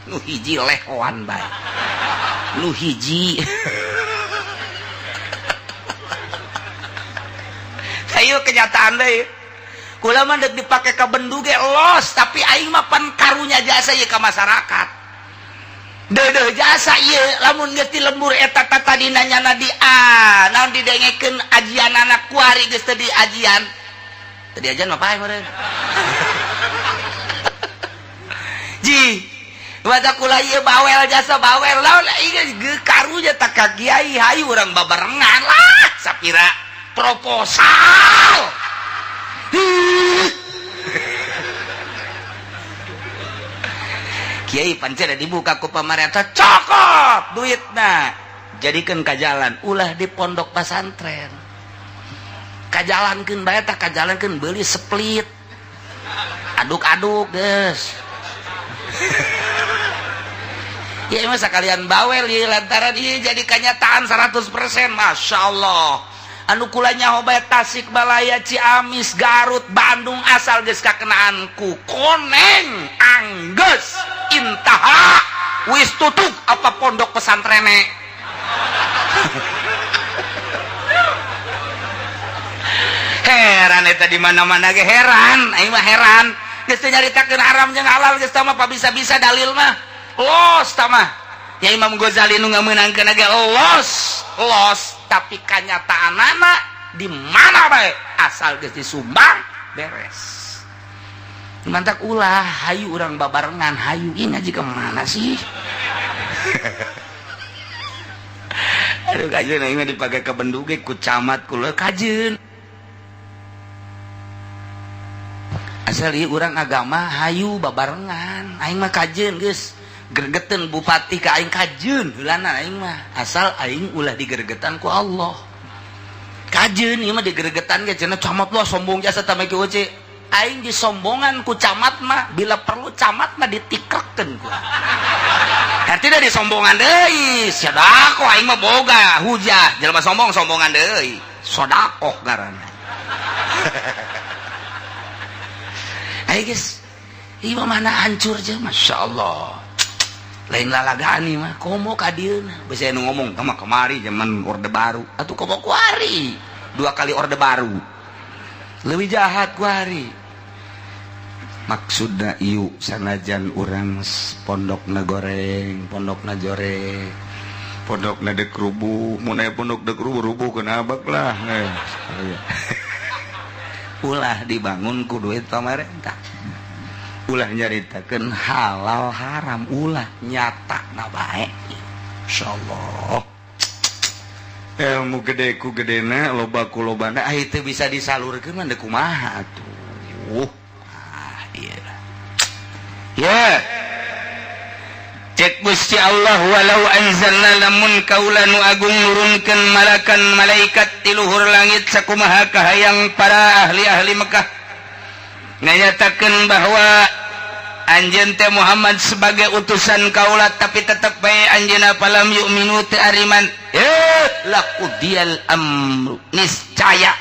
Nu hiji lehoan bae. Nu hiji ayo kenyataan deui. Kula mah deuk dipake ka bendu ge los, tapi aing mah pan karunya jasa ieu ka masyarakat. Deudeuh jasa ieu lamun geus ti lembur eta tatadina nyana di A, naon didengekeun ajian anak kuari geus teu diajian. Teu diajian mah pae meureun. Ji, wadah kula ieu bawel jasa bawel laon ieu geus karunya tak ka kiai hayu urang babarengan lah sapira proposal. Kiai pancen dibuka ku pamarentah cokot duitna Jadikeun ka jalan, ulah di pondok pesantren. Kajalankeun bae tah, kajalankeun beuli split. Aduk-aduk geus. Ya mah sakalian bawel ieu lantaran ieu jadi kanyataan 100%, Masya Allah. Anu kula nyaho bae Tasik, Balaya, Ciamis, Garut, Bandung asal geus kakenaan ku koneng anggeus intaha wis tutup apa pondok pesantrene. Heran eta di mana-mana ge heran, aing mah heran. Geus teu nyaritakeun haram jeung halal geus tah mah bisa-bisa dalil mah. Los tah mah. Ya Imam Ghazali nu ngameunangkeun ge los, los tapi kanyataanana di mana bae asal geus disumbang beres. Mantak ulah hayu urang babarengan, hayu ieu ngaji ka mana sih? Aduh kajeun aing mah dipake ka Bandung ge ku camat kula kajeun. Asal ieu urang agama hayu babarengan, aing mah kajeun geus. Gergeteun bupati ka aing kajeun heulana aing mah, asal aing ulah digergetan ku Allah. Kajeun ieu mah digergetan ge cenah camat lah sombong jasa tah mah kieu. Aing disombongan ku camat mah, bila perlu camat mah ditikrekeun ku. Artinya disombongan deui, sedekah aing mah boga hujah, jelema sombong sombongan deui, sedekah ngaranna. Ayo guys, ieu mah mana hancur je, Masya Allah. Lain lalagaan ieu mah, komo ka dieuna. Beusi anu ngomong, tah mah kamari zaman Orde Baru, atuh komo kuari. 2 kali Orde Baru. Leuwih jahat kuari. Maksudna ieu sanajan urang pondokna goreng, pondokna jore, pondokna deuk rubuh, mun aya pondok deuk rubuh, rubuh kenabak lah. Ulah dibangun ku duit pamarentah. Ulah nyaritakeun halal haram, ulah nyata na bae. Insyaallah. Ilmu gede ku gedena, loba ku lobana, ah itu bisa disalurkeun mah deuk kumaha atuh. Ah ieu. Ya. Cek Gusti Allah walau anzalna lamun kaula nu agung nurunkeun malakan malaikat ti luhur langit sakumaha kahayang para ahli-ahli Mekah nganyatakeun bahwa anjeun teh Muhammad sebagai utusan kaula tapi tetep bae anjeunna palam yu'minu teu ariman laqudiyal amru niscaya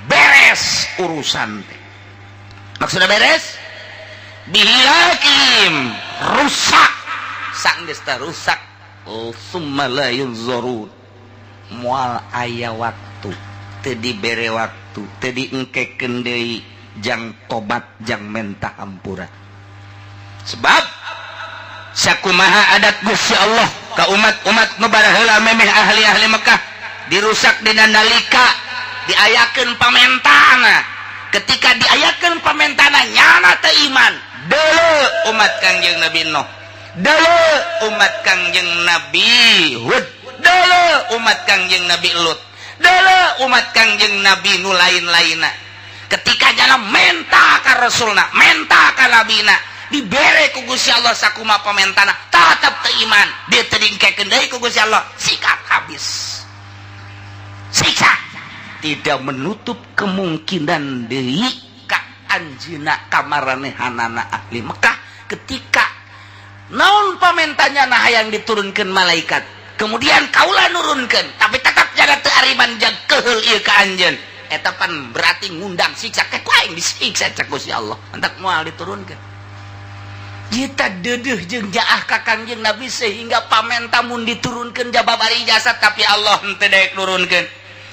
beres urusan teh. Maksudna beres bihilakim rusak sanggeus teh rusak summa la yunzurun moal aya waktu teu dibere waktu teu diengkekeun deui jang tobat jang menta hampura. Sebab sakumaha adat Gusti Allah ka umat-umat nu baraheula memeh ahli-ahli Mekah dirusak dina nalika diayakeun pamentana. Ketika diayakeun pamentana nyana teu iman deuleu umat Kangjeng Nabi Nuh, deuleu umat Kangjeng Nabi Hud, deuleu umat Kangjeng Nabi Lut, deuleu umat Kangjeng Nabi nu lain-lainna. Ketika jana menta ka Rasulna, menta ka Nabina, dibere ku Gusti Allah sakumaha pamentana, tetep teu iman, dia teu diengkekeun deui ku Gusti Allah, sikat habis. Siksa tidak menutup kemungkinan deui ka anjeunna kamaranehanana ahli Mekah ketika naon pamentanya nah hayang diturunkeun malaikat. Kemudian kaula nurunkeun, tapi tetap jaga teu ariman jag keheul ieu ka anjeun. Eta pan berarti ngundang siksa ke ku aing disiksa cek Gusti Allah. Entak moal diturunkeun. Jita dedeuh jeung jaah ka Kangjeng Nabi sehingga pamenta mun diturunkeun jababari jasad tapi Allah henteu daek nurunkeun.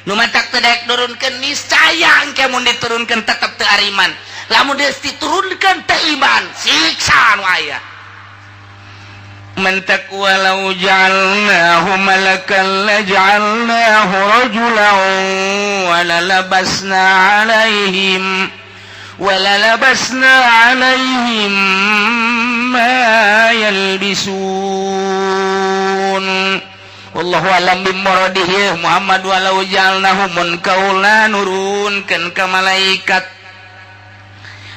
Nu matak teu daek nurunkeun niscaya engke mun diturunkeun tetep teu ariman. Lamun geus diturunkeun teu iman, siksa nu aya. Man taqwa law ja'alnahu malakan laj'alnahu rajulan wa lalabasna 'alaihim wa lalabasna 'alaihim ma yalbisun. Wallahu alam bimuradihi Muhammad walau ja'alnahu mun kaula nurunkeun ka malaikat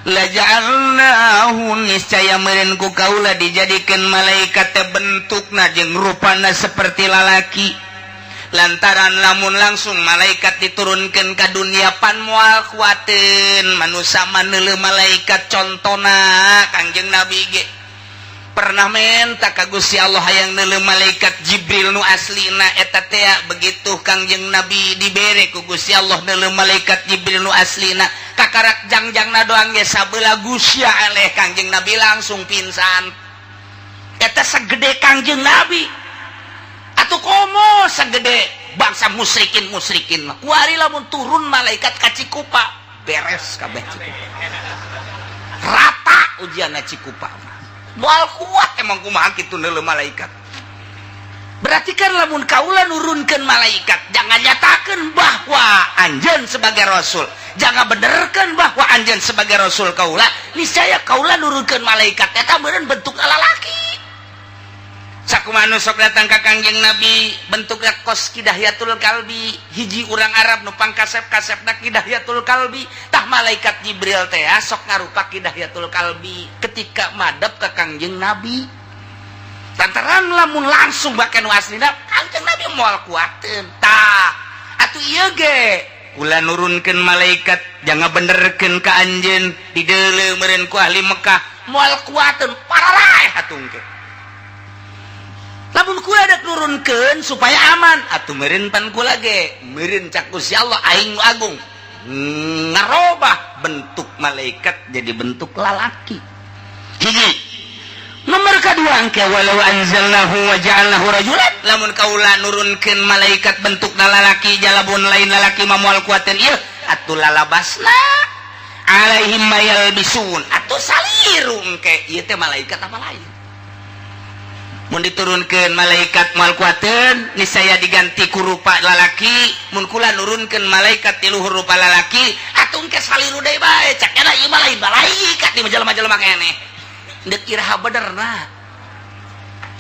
Laja'alnahu niscaya meureun ku kaula dijadikeun malaikat teh bentukna jeung rupana seperti lalaki. Lantaran lamun langsung malaikat diturunkan ke dunia pan moal kuateun manusia maneuleuh malaikat. Contona Kangjeng Nabi ge pernah menta ka Gusti Allah hayang neuleuh malaikat Jibril nu aslina eta teh. Begitu Kangjeng Nabi dibere ku Gusti Allah neuleuh malaikat Jibril nu aslina, kakarak jangjangna doang ge sabelah gusya eleh, Kangjeng Nabi langsung pingsan. Eta segede Kangjeng Nabi atau komo segede bangsa musyrikin musyrikin mah. Kuari lamun turun malaikat ka Cikupa, beres kabeh Cikupa, rata ujianna Cikupa mah, moal kuat. Emang kumaha kitu neuleuh malaikat? Berarti kan lamun kaula nurunkeun malaikat, jangan nyatakan bahwa anjeun sebagai rasul, jangan benerkan bahwa anjeun sebagai rasul kaula, niscaya kaula nurunkeun malaikat eta meureun bentuk lalaki. Sakumaha nu sok datang ka Kangjeng Nabi bentuknya kos Ki Dihyatul Kalbi, hiji urang Arab nu pangkasep-kasepna Ki Dihyatul Kalbi. Tah, malaikat Jibril teh sok ngarupa Ki Dihyatul Kalbi ketika madep ke Kangjeng Nabi, lantaran lamun langsung bahkan nu aslina Kangjeng Nabi moal kuateun. Tah, atuh ieu ge kula nurunkeun malaikat, jangan benerkeun ka anjeun, dideuleu meureun ku ahli Mekah, moal kuateun, pararaeh atuh ke. Lamun kula dek nurunkeun supaya aman, atuh meureun pan kula ge meureun cak Gusti Allah aing nu agung ngarobah bentuk malaikat jadi bentuk lalaki. Hiji. Nomor kedua engke, walau anzalnahu wa ja'alnahu rajulan, lamun kaula nurunkeun malaikat bentuk lalaki, jalabun lain lalaki mah moal kuateun ieu, atuh lalabasna alaihim ma yalbisun, atuh saliru engke ieu teh malaikat apa lain. Mun diturunkeun malaikat moal kuateun, niscaya diganti ku rupa lalaki. Mun kula nurunkeun malaikat ti luhur rupa lalaki, atuh engke saliru deui bae, cak eta ieu mah lain malaikat di jelema-jelema keneh. Deuk iraha benerna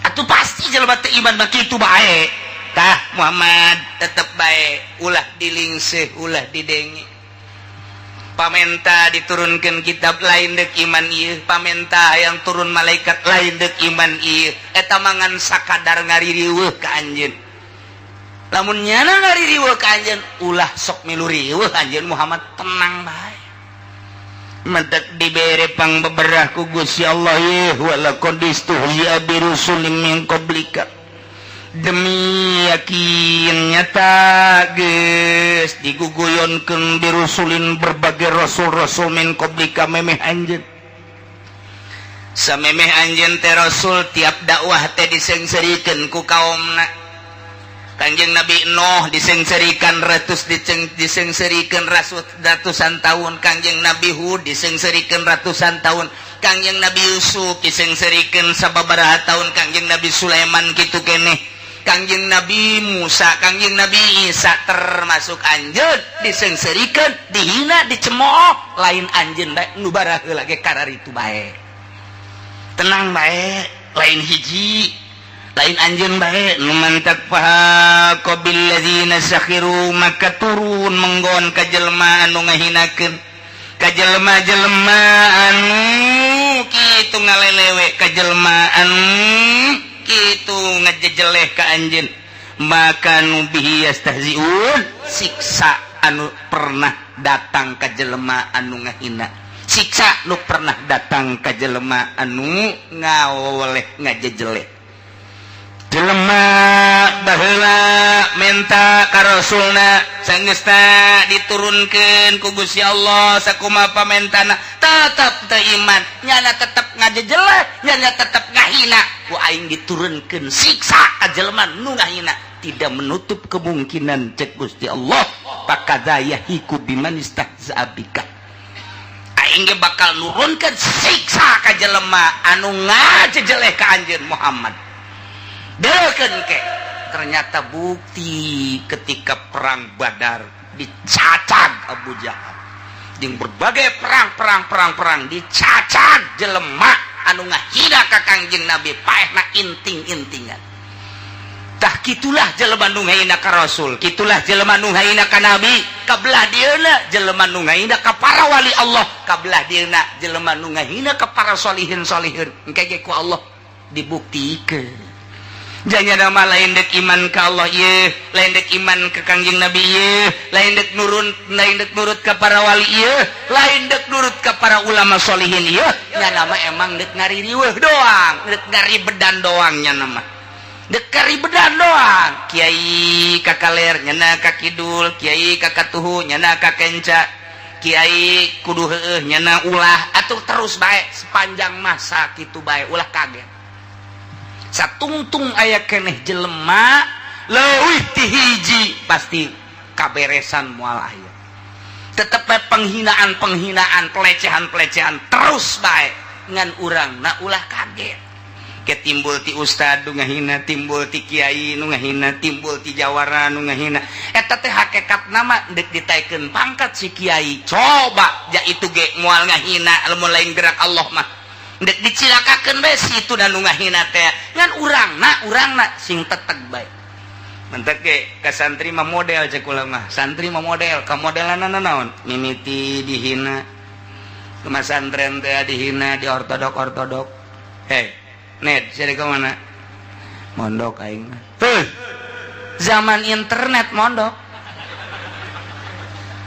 atuh? Pasti jelema teu iman mah kitu bae. Tah, Muhammad, tetep bae ulah dilingseh, ulah didenge. Pamenta diturunkan kitab lain dek iman ieu, pamenta yang turun malaikat lain dek iman ieu. Eta mangan sakadar ngaririweuh ka anjeun. Lamun nyana ngaririweuh ka anjeun, ulah sok milu riweuh anjeun Muhammad, tenang bae. Mentek dibere pang beberah ku Gusti Allah ye, walaqad istuhzi'a bi rusulin min qablika, demi yakin nyata geus diguguyonkeun birusulin berbagai rasul-rasul min qablika memeh anjeun. Samemeh anjeun teh rasul, tiap dakwah teh disengserikeun ku kaumna. Kanjeng Nabi Nuh disengserikan ratus diceng disengserikan rasul ratusan tahun. Kanjeng Nabi Hud disengserikan ratusan tahun. Kanjeng Nabi Yusuf disengserikan sababaraha tahun. Kanjeng Nabi Sulaiman kitu keneh, Kangjeng Nabi Musa, Kangjeng Nabi Isa, termasuk anjeun disengserikan, dihina, dicemooh. Lain anjeun bae, nu baraheula ge kararitu bae. Tenang bae, lain hiji, lain anjeun bae nu mantak. Fahaqa billadzina sakhiru, maka turun menggon ka jelema anu ngahinakeun, ka jelema-jelema anu kitu ngalelewe, ka jelema anu kitu ngajejeleh ka anjeun, maka nu bihi yastahziun, siksa anu pernah datang ka jelema anu ngahina, siksa nu pernah datang ka jelema anu ngawoleh ngajejeleh. Jelema baheula menta ka rasulna, sanggeusna diturunkeun ku Gusti Allah sakumaha pamentana, tetep teu iman nyana, tetep ngajejeleh nyana, tetep ngahina, ku aing diturunkeun siksa ka jelema nu ngahina. Tidak menutup kemungkinan, cek Gusti Allah, fakadza yahiqu biman istahza'a bika, aing ge bakal nurunkeun siksa ka jelema anu ngajejeleh ka anjeun Muhammad. Deukeun ke ternyata bukti ketika perang Badar dicacag Abu Jahal jeung berbagai perang-perang perang-perang dicacag jelema anu ngahina ka Kangjeng Nabi, paehna inting-intingan. Tah kitulah jelema nu ngahina ka Rasul, kitulah jelema nu ngahina ka Nabi, kabelah dieuna jelema nu ngahina ka para wali Allah, kabelah dieuna jelema nu ngahina ka para solihin solihin. Engke ge ku Allah dibuktikeun. Janya nama lain dek iman ka Allah ieu, lain dek iman ka Kangjeng Nabi ieu, lain dek nurun, lain dek nurut ka para wali ieu, lain dek nurut ka para ulama solihin ieu. Nya nama emang dek ngaririweuh doang, dek ngaribedan doang nya nama. Dek ngaribedan doang. Kiai ka kaler nyana ka kidul, kiai ka katuhu nyana ka kenca, kiai kudu heueuh nyana ulah, atuh terus bae sepanjang masa kitu bae ulah kaget. Satungtung aya keneh jelema leuwih ti hiji pasti kaberesan moal aya. Tetep bae penghinaan-penghinaan, pelecehan-pelecehan terus bae ngan urang na ulah kaget. Ke timbul ti ustad nu ngahina, timbul ti kiai nu ngahina, timbul ti jawara nu ngahina. Eta teh hakekat nama deuk ditaikeun pangkat si kiai. Coba ja itu ge moal ngahina lamun lain gerak Allah mah. Dek dicilakakeun bae si itu dan nu ngahina teh ngan urangna sing teteg bae. Mentek ge ka santri mah model cek kula mah. Santri mah model, ka modelanna naon? Mimiti dihina. Ke masantren teh dihina di ortodok-ortodok. Hei, Ned, sia ka mana? Mondok aing mah. Tuh. Zaman internet mondok.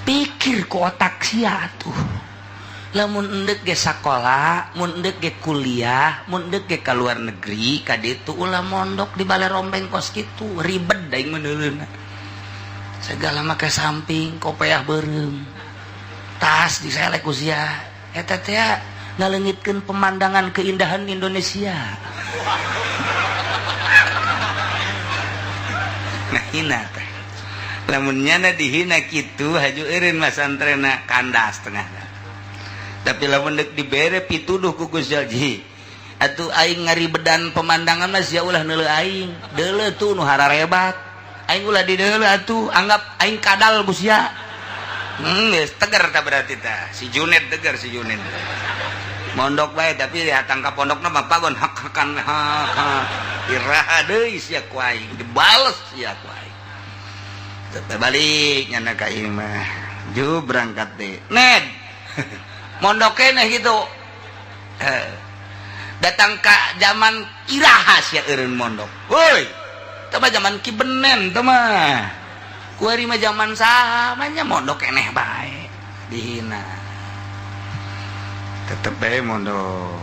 Pikir ku otak sia atuh. Lamun endek ge sakola, mun endek ge kuliah, mun endek ge ka luar negeri, ka ditu ulah mondok di bale rombeng kos kitu, ribet daing meneuleuna. Segala make samping, kopeah beureum. Tas diselek ku sia. Eta teh ngaleungitkeun pemandangan keindahan Indonesia. Nah hina teh. Lamun nyana dihina kitu haju eureun masantrena kandas tengah. Tapi lamun deuk dibere pituduh ku Gusti Allah, atuh aing ngaribedan pemandangan mah sia ulah neuleuh aing. Deuleuh tuh nu hararebat. Aing ulah dideuleuh atuh, anggap aing kadal ku sia. Geus tegar tah berarti tah. Si Junet tegar si Junet. Mondok bae tapi datang ka pondokna mah pagon hak-hakan hak. Iraha deui sia ku aing, dibales sia ku aing. Tetep balik nyana ka imah. Ju berangkat deh. Ned. Mondok keneh gitu. Datang ka zaman iraha sia eureun mondok. Woi, teu mah zaman Ki Benen teu mah. Kuari mah zaman saha mah nya mondok keneh bae. Dihina. Tetep bae mondok.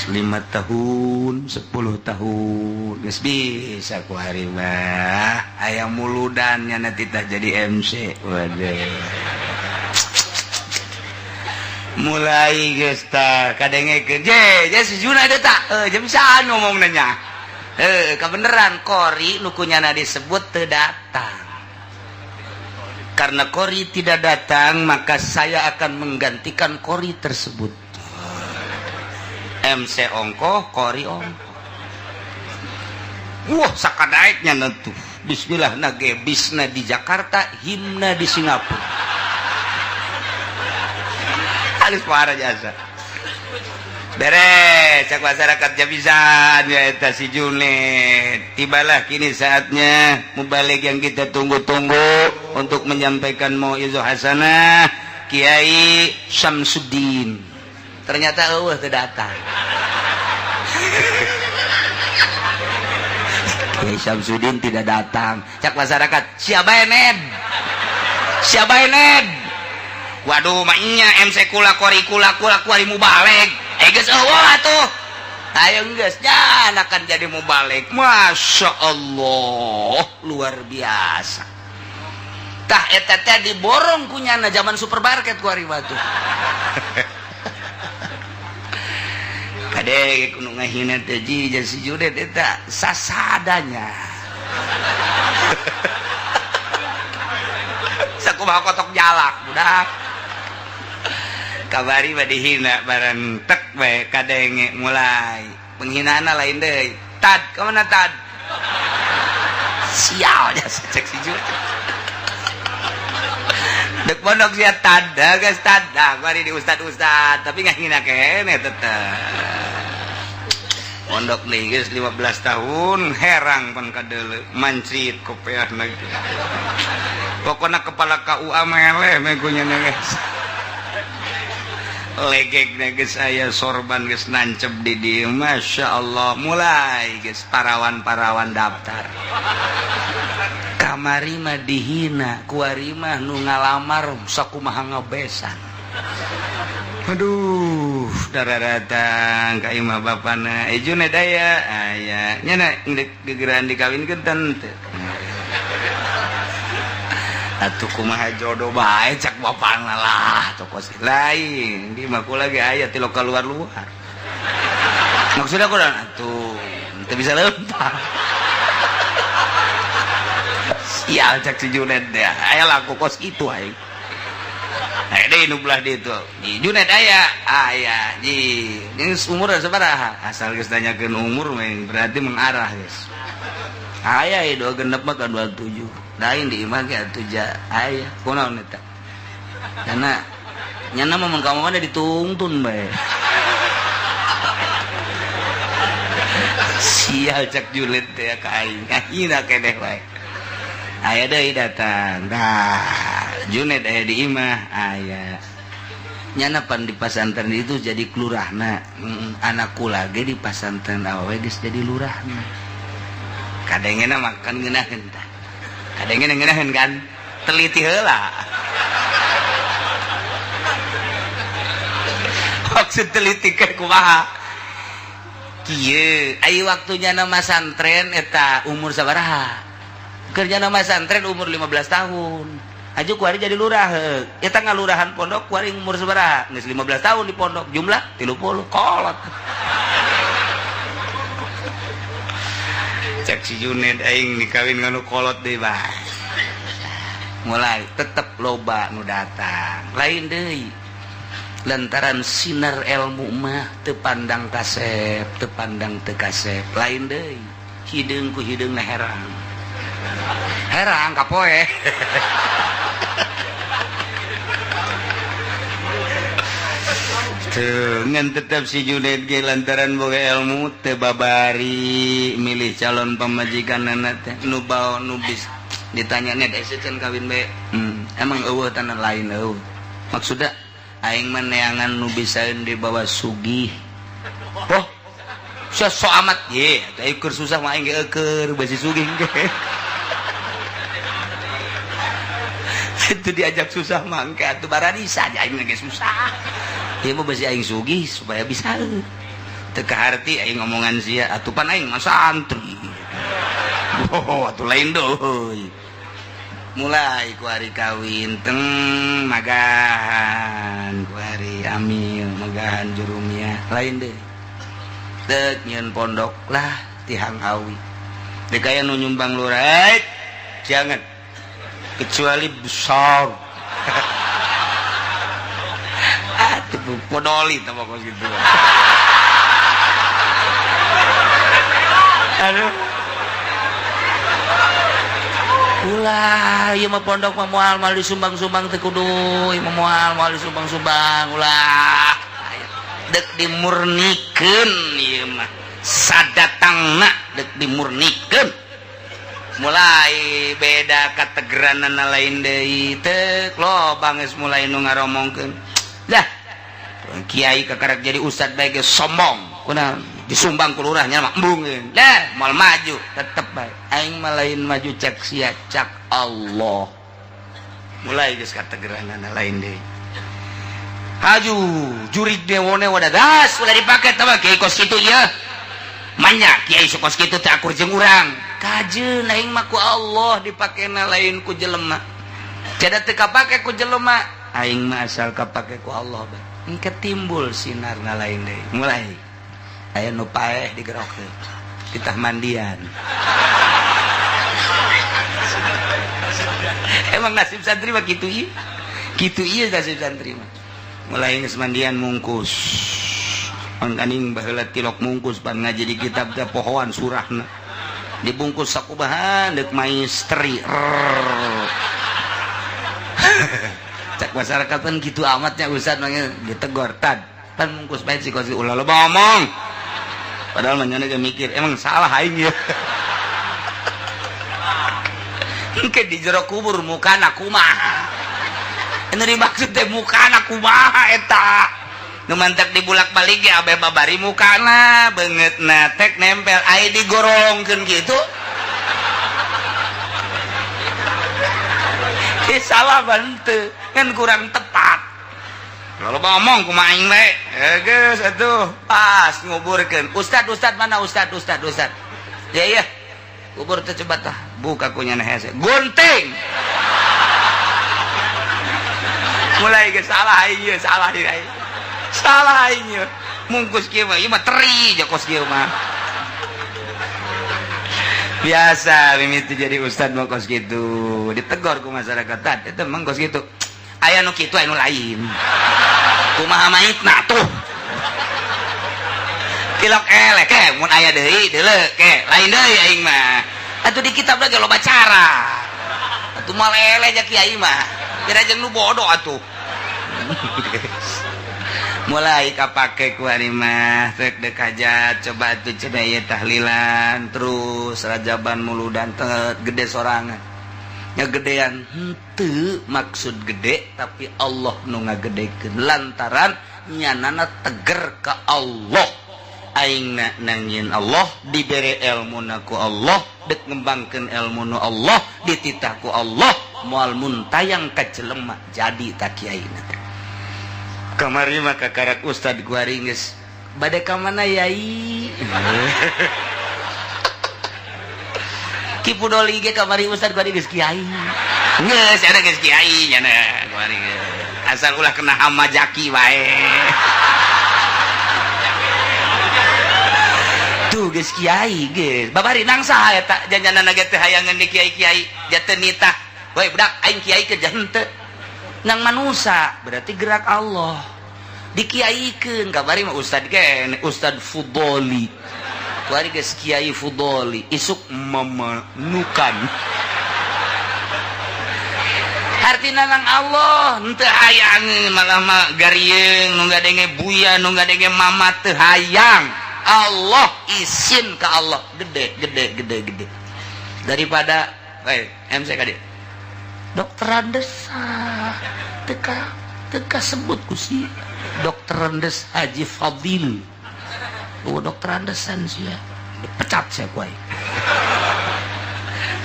5 tahun, 10 tahun. Geus bisa kuari mah. Aya muludan nya nanti tah jadi MC. Waduh. Mulai geus tah kadengekeun je je si Juna eta tah jam bisa ngomong nanya kebeneran kori nu kunyana disebut teu datang. Karena kori tidak datang maka saya akan menggantikan kori tersebut. MC ongkoh kori ongkoh. Wah sakadaeknya nentu. Bismillah nage bisna di Jakarta, himna di Singapura. Halus parah jasa. Beres cak masyarakat jabisan ya eta si Junet. Tibalah kini saatnya mubalig yang kita tunggu-tunggu untuk menyampaikan mauizah hasanah Kiai Syamsuddin. Ternyata eueuh teu datang. Kiai Syamsuddin tidak datang. Cak masyarakat, siapa Ned? Siapa Ned? Waduh, maknya MC kula kori kula kula kuari mubalig. Geus eueuh atuh. Ayo geus nya akan jadi mubalig. Masya Allah, luar biasa. Tah eta teh diborong kunyana zaman supermarket kuari mah tuh. Kade kudu ngahina teh ji si Judet eta sasadanya. Sakumaha kotok jalak budak. Kabari mah dihina bareng tek bae kadenge mulai penghinaan lain deui. Tad ka mana tad? Sial jasa cek si Judet. Dek pondok sia tad, geus tad. Nah, kuari di ustad-ustad tapi ngahina keneh tetep. Pondok nih geus 15 tahun herang pan kadeuleu mancit kopeahna gitu. Pokona kepala KUA meleh megunya geus. Legek geus aya sorban geus nancep di dieu, Masya Allah, mulai geus parawan-parawan daftar. Kamari mah dihina, kuari mah nu ngalamar sakumaha ngabesan. Aduh, darah datang ka imah bapana. Eh Junet aya, aya. Nya na gegeran dikawinkeun teu. Atuh kumaha jodoh bae cak bapana lah, toko lain. Di mah kula ge aya ti lokal luar-luar. Maksudnya aku dan atuh teu bisa lempar. Sial cak si Junet deh. Aya laku kos kitu aing. Aya deui nu belah ditu. Di Junet aya, aya. Ji, geus umur sabaraha? Asal geus nanyakeun umur mah berarti mengarah geus. Aya ieu dua genep mah ka 27. Lain di imah ge atuh ja aya. Kunaon eta? Karena nyana mah mun ka mana ditungtun bae. Sial cak Junet teh ka aing. Ngahina keneh bae. Aya deui datang. Dah, Junet aya di imah, aya. Nyana pan di pasantren itu jadi kelurahna. Anak kula ge di pasantren awewe geus jadi lurahna. Kadengena makan ngeunaheun tah. Kadengena ngeunaheun kan? Teliti heula. Maksud teliti ke kumaha? Kieu, ai waktunya nama santren eta umur sabaraha? Kerja nama santren umur 15 tahun. Aju kuari jadi lurah. Eta ngalurahan pondok kuari umur sabaraha? Geus 15 tahun di pondok, jumlah 30 kolot. Cek si Junet aing dikawin nganu kolot deui bae. Mulai tetep loba nu datang. Lain deui. Lantaran sinar ilmu mah teu pandang kasep, teu pandang teu kasep. Lain deui. Hideung ku hideung na herang. Herang kapoe. Tuh, ngan tetep si Junet ge lantaran boga ilmu teu babari milih calon pamajikanana teh nu bao nu bis ditanya net ese can kawin bae. Emang eueuh tanah lain eueuh. Maksudna aing mah neangan nu bisaeun dibawa sugih. Oh, sia sok amat ye, atuh keur susah mah aing ge eueur basi sugih ge. Itu diajak susah mangke atuh bararisa aing ge susah. Ieu mah basi aing sugih supaya bisa. Teu kaharti aing ngomongan sia atuh pan aing mah santri. Oh, atuh lain deui. Mulai ku hari kawin teng magahan ku hari amil magahan jurumia lain deui. Deuk nyieun pondok lah tihang awi. Deuk aya nu nyumbang lurah, jangan kecuali besar. Atuh podoli tah pokok gitu. Aduh. Ulah ieu mah pondok mah moal moal disumbang-sumbang teu kudu, ieu mah moal moal disumbang-sumbang ulah. Deuk dimurnikeun ieu mah. Sadatangna deuk dimurnikeun. Mulai beda kategeranana lain deui teu loba geus mulai nu ngaromongkeun. Lah, kiai kakarak jadi ustad bae geus sombong. Kunaon disumbang ku lurahnya mah embung. Lah, moal maju tetep bae. Aing mah lain maju cek sia cak Allah. Mulai geus kategeranana lain deui. Haju jurig dewone wadah gas ulah dipake teh mah kiai kos kitu ieu. Manya kiai kos kitu teh akur jeung urang. Kajeun aing mah ku Allah dipakena lain ku jelema. Cada teu kapake ku jelema, aing mah asal kapake ku Allah bae. Engke timbul sinarna lain deui. Mulai aya nu paeh digerokeun. Titah mandian. Emang nasib santri mah kitu ieu. Kitu ieu nasib santri mah. Mulai geus mandian mungkus. Pangkaning baheula tilok mungkus pan ngaji di kitab teh pohoan surahna. Dibungkus sakubahan deuk maistri. Cak masyarakat kan gitu amatnya ustad manggil ditegor tad. Pan mungkus bae si kos ulah loba ngomong. Padahal mah nyana mikir emang salah aing ya. Engke di jero kubur mukana kumaha. Anu dimaksud teh mukana kumaha eta. Nu mantak dibulak-balik ge abe babari mukana beungeutna tek nempel ai digorongkeun kitu. Salah bante kan kurang tepat. Kalau ngomong kumaha aing we. Geus atuh pas nguburkeun. Ustad ustad mana ustad ustad ustad. Ya iya. Kubur teh coba tah buka ku nyana hese. Gunting. Mulai geus salah aing ieu, salah ieu aing. Salah aing ieu. Mungkus kieu mah ieu mah teri jokos kieu mah. Biasa mimiti jadi ustad mah kos kitu, ditegor ku masyarakat tad eta mah kos kitu. Aya nu kitu aya nu lain. Kumaha maitna tuh. Tilok elek ke mun aya deui deuleu ke lain deui aing mah. Atuh di kitab lagi loba cara. Atuh moal eleh ja kiai mah. Kira jeung nu bodoh atuh. Mulai kapake ku ari mah rek deuk hajat coba atuh cenah ieu tahlilan terus rajaban muludan teh gede sorangan. Nya gedean henteu maksud gede tapi Allah nu ngagedekeun lantaran nyanana teger ka Allah. Aingna nangieun Allah dibere elmuna ku Allah dek ngembangkeun elmu nu Allah dititah ku Allah moal muntayang ka jelema jadi ta kiaina. Kamari mah kakarak ustad kuari geus bade ka mana yai. Ki Pudoli ge kamari ustad kuari geus kiai. Geus ada geus kiai nya kuari geus. Asal ulah kena hama jaki wae. Tuh geus kiai geus. Babari nang saha eta janjanana ge teh hayangeun di kiai-kiai jateu nitah. Woi budak aing kiai ke henteu. Nang manusa berarti gerak Allah dikiaikeun kabari mah ustad kene ustad Fudoli kuari geus kiai Fudoli isuk memenukan artina nang Allah henteu hayang malah mah garieung nu ngadenge buya nu ngadenge mama teu hayang Allah isin ka Allah gede gede gede gede daripada MC ka dieu Dokter Andes teka sebut ku si Dokter Andes Haji Fadil. Oh Dokter Andesan sih ya dipecat saya ku aing.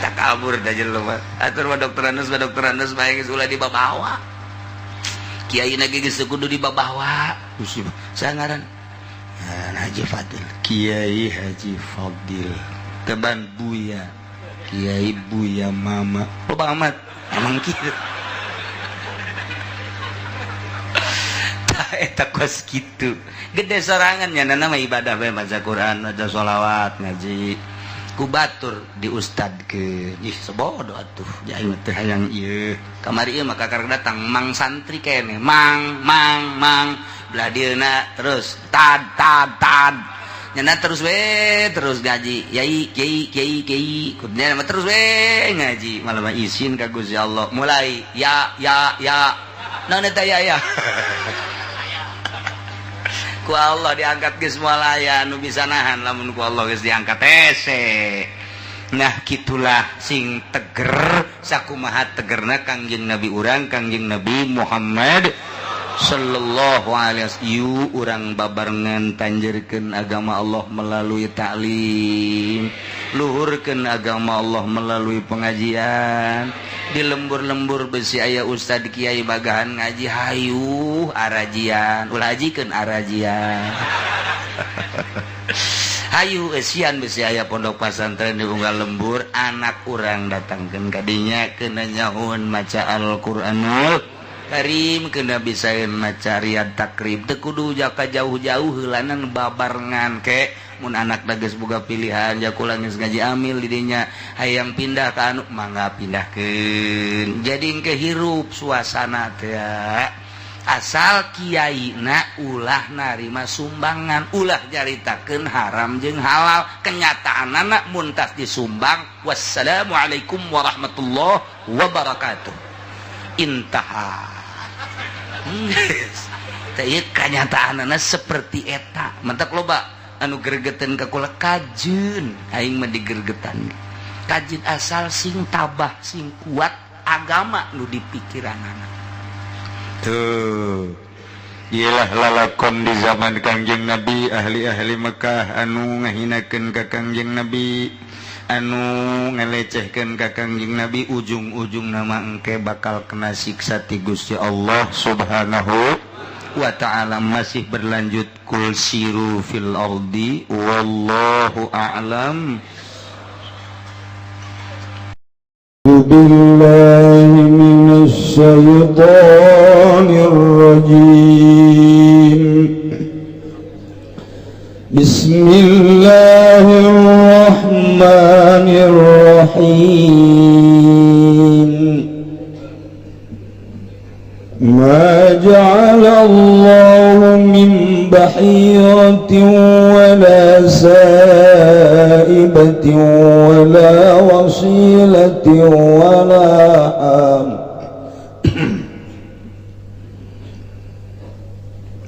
Tak kabur da jelema. Atur mah Dokter Andes mah geus ulah dibabawa. Kiai na ge geus kudu dibabawa. Saya ngaran Haji Fadil. Kiai Haji Fadil. Teban Buya. Kiai Buya Mama. Loba amat. Emang kieu. Tah eta kos kitu. Gede sorangan nya nama ibadah bae maca Quran, maca sholawat, ngaji. Ku batur di ustadkeun. Ih sebodoh atuh. Aing teh hayang ieu. Kamari ieu mah kakar datang mang santri kene. Mang mang mang belah dieuna terus tad tad tad. Nyana terus we terus ngaji yai kiai kiai kiai kudnya terus we ngaji malah mah isin ka Gusti Allah mulai ya ya ya naon eta ya ya ku Allah diangkat geus moal aya nu bisa nahan lamun ku Allah geus diangkat hese. Nah kitulah sing teger sakumaha tegerna Kangjeng Nabi urang Kangjeng Nabi Muhammad sallallahu alaihi wasallam. Urang babarengan tanjerkeun agama Allah melalui taklim, luhurkeun agama Allah melalui pengajian. Di lembur-lembur besi aya ustad kiai bagahan ngaji hayu arajian, ulah hajikeun arajian. Hayu eusian besi aya pondok pasantren di unggal lembur, anak urang datangkeun ka dinya keuna nyahoeun maca Al-Qur'anul Karim, kena bisa maca Riyad Takrib teu kudu jaka jauh-jauh heulanan babarengan ke mun anak geus boga pilihan jakula geus ngaji amil di dinya hayang pindah ka anu mangga pindahkeun jadi engke hirup suasana teh asal kiaina ulah narima sumbangan ulah nyaritakeun haram jeung halal kenyataanana mun tas disumbang. Wassalamualaikum warahmatullahi wabarakatuh. Intaha. Teh kanyataanana seperti eta. Mentak loba Anu gregetan ka kula kajeun, aing mah digergetan kajeun, asal sing tabah, sing kuat agama nu di pikiranana. Tuh. Iyalah lalakon di zaman Kangjeng Nabi, ahli-ahli Mekah anu ngahinakeun ka Kangjeng Nabi, anu ngalecehkeun ka Kangjeng Nabi, ujung-ujung nama engke bakal kena siksa ti Gusti Allah Subhanahu wa ta'ala. Masih berlanjut, kul siru fil ardi wallahu a'lam. بالله من الشيطان الرجيم. بسم الله الرحمن الرحيم. ما جعل الله من بحيرة ولا سائبة ولا وصيلة ولا حام،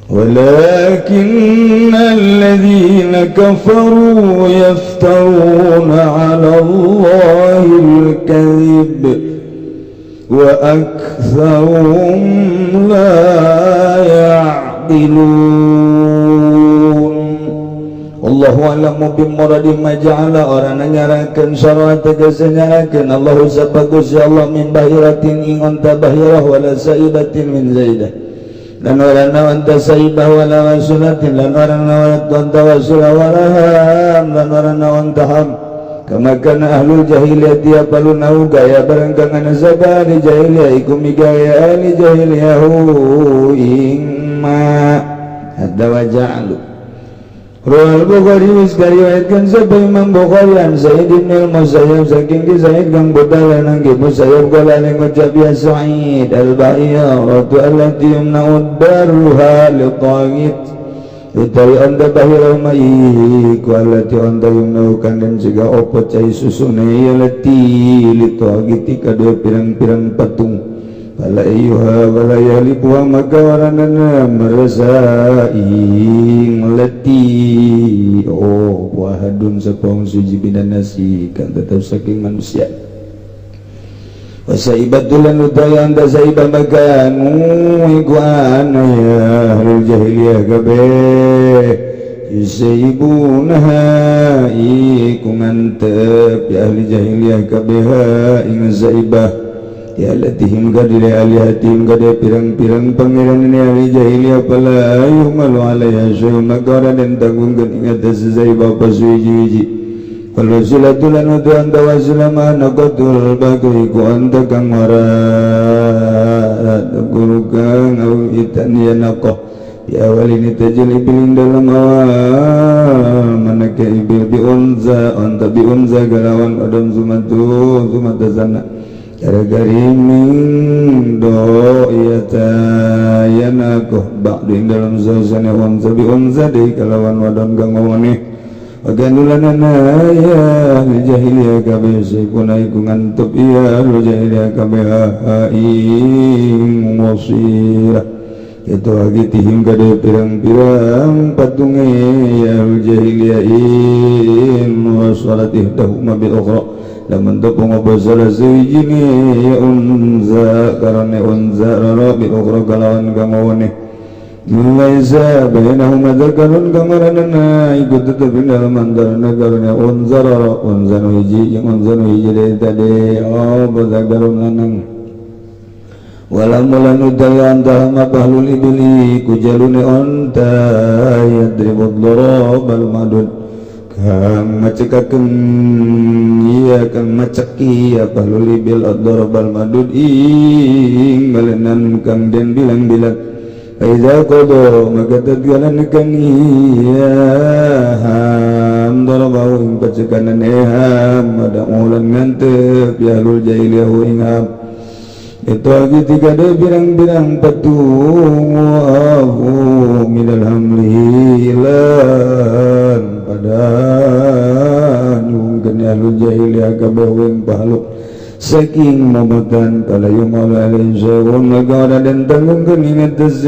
ولكن الذين كفروا يفترون على الله الكذب وأكثرهم لا يعقلون. Allahu a'lamu bimuradi ma ja'ala, orang nyarakeun sarua tegese nyarakeun Allahu sapa Gusti Allah min bahiratin ing onta bahirah, wala saibatin min zaidah dan orang onta saibah, wala wasulatin lan orang onta wasulah, wala ham lan orang onta ham. Kama kana ahlul jahiliyah yafalunahu, gaya barang kang ana sapa ahli jahiliyah iku migaya ahli jahiliyah ing ma hadda wa ja'alu. Rawal Bukhari, wis kariwayatkeun sapa Imam Bukhari, an Sa'id bin al-Musayyab, saking ki Sa'id kang budal nang ki Musayyab, qala ngucap ya Sa'id, al-bahiratu allati yumna'u daruha li taghit, utawi anda bahira iku allati anda yumna'u kang den siga opo cai susune ya lati li taghiti kadua pirang-pirang patung, fala ayyuha wala yahlibuha, maka waranana merasa ing leti oh wahadun sapa wong suci binan nasi kang tetep saking manusia. Wasaibatul lan utawi anda saibah makanu iku ana ya ahlul jahiliyah kabeh yusibunaha iku ngantep ya ahli jahiliyah kabeh ing saibah ya latihim kadire alihatihim kade pirang-pirang pangeran ini ahli jahiliyah, fala yuhmalu alaiha syai'un, maka ora den tanggungkeun ing atas saibah apa suwiji-wiji. Wal wasilatu lan utu anta wasila ma naqatul bagri ku anta kang ora guru kang au itan ya naqah ya awal ini tajil ibil dalam awal manaka ibil bi unza anta bi unza galawan adam zumatu zumata sana cara gariming do iya tayanakoh ba'du ing dalam zazane unza bi unza di kalawan wadon kang ngomone. Waganulanana ya ahli jahiliyah kabeh sikuna iku ngantup ya ahli jahiliyah kabeh ing wasirah itu agitihim kade pirang-pirang patunge ya ahli jahiliyah in wasalat ihdahuma bil ukhra lamun tepung ngobrol sawijine ya unza karane unza rara bil ukhra kalawan kang ngone laisa bainahuma dzakarun kamaranana iku tetep ing dalem antarane karone unza rara unza nu hiji jeung unza nu hiji deui tadi oh zakarun lanang wala mulan utawi anta ma bahlul ibli ku jalune onta yadribu dharabal madud kang macekakeun iya kang maceki ya bahlul ibil ad-dharabal madud ing balenan kang den bilang-bilang. Aiza qada maka tadgalan kang iya ham darabahu ing pacekanan eham ada ulan ngantep ya ahlul jahiliyah ing ham itu lagi tiga de pirang-pirang patung ahu minal hamli lan pada nyungkeun ahlul jahiliyah kabeh ing pahaluk saking momotan pala yumal alaihi syai'un maka ora den tanggungkeun ing atas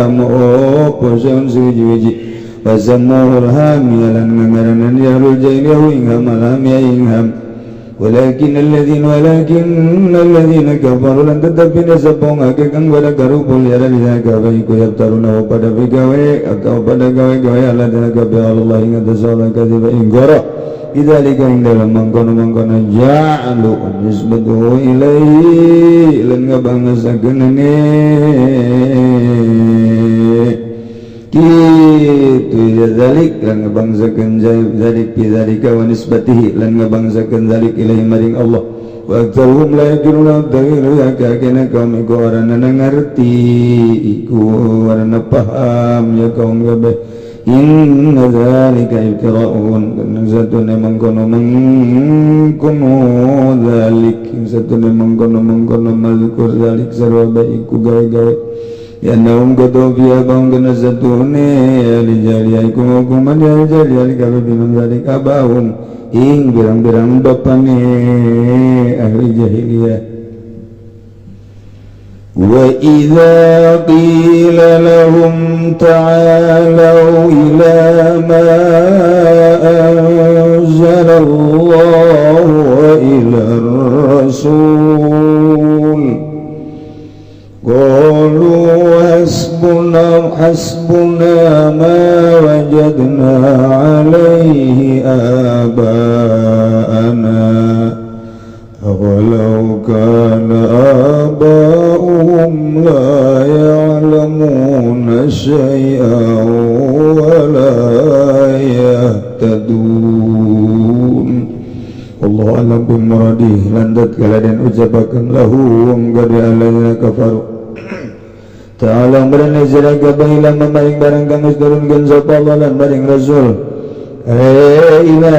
opo syai'un suwiji-wiji. Wa sammuhul hamiya lan ngaranan ya ahlul jahiliyah ing ham alhamiyah ing ham. Walakin alladzina kafaru lan tetapi sapa ngake kang pada karupul ya lan gawe iku yaftaruna pada gawe atau pada gawe-gawe alladzina kafaru Allah ing atas Allah kadziba ing goro bidzalika ing dalam mangkono-mangkono ja'alu nisbatuhu ilaihi lan ngabangesakeunane kitu ya zalik lan ngabangsakeun zalik bidzalika wa nisbatihi lan ngabangsakeun zalik ilaihi maring Allah wa aktsaruhum la yaqiluna taghiru ya kakena kaum iku orangna ngarti iku orangna paham ya kaum kabeh inna dzalika ibtira'un satune mangkono mangkono dzalik satune mangkono mangkono mazkur dzalik sarwa bae iku gawe-gawe ya naum godo biya bang kena satune li jaliya iku hukuman ya jaliya kabe biman dzalik abahum ing birang-birang bapane ahli jahiliyah. Wa idza qila lahum ta'alu ila ma anzala Allah wa ila rasul qalu hasbuna ma wajadna alaihi aba'ana walau kana aba'uhum la ya'lamuna syai'an wa la yahtadun. Allahu a'lam bimuradihi landat kaladan ucapakan lahu wong gade alladzi kafaru ta'ala berani sira kabeh ila mamaing barang kang geus turunkeun sapa Allah lan maring Rasul ila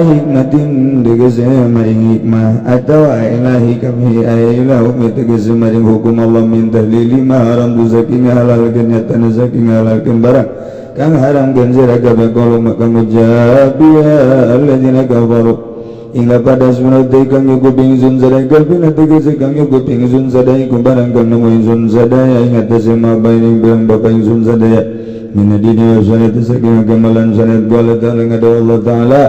hikmatin tegese maring hikmah atawa ila hikami ila hukmi tegese maring hukum Allah min tahlili ma haram tu saking halalkeun nyatana saking halalkeun barang kang haramkeun sira kabeh kaum kang ngucap ya alladzina kafaru hingga pada sunat kang nyukup ingsun sadaya kalbina tegese kang nyukup ingsun sadaya iku barang kang nemu ingsun sadaya ing atase mabain ing bapa ingsun sadaya min dini wa syariat saking agama lan syariat qala ta'ala ngada Allah ta'ala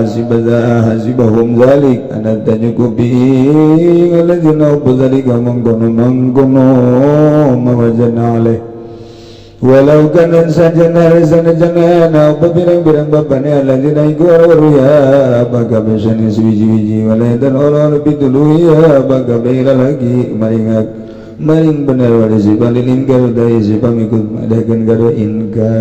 ahasibahum zalik ananta nyukupi alladzina udzalika mangkono mangkono mawajana alaih walau kana sajana sajana apa birang-birang bapane alladzina iku ya baka besane suwiji-wiji walaitan ora lebih dulu ya baka bela lagi maring maring bener wali sifat ingkar dai sifat ikut adakan karo ingkar.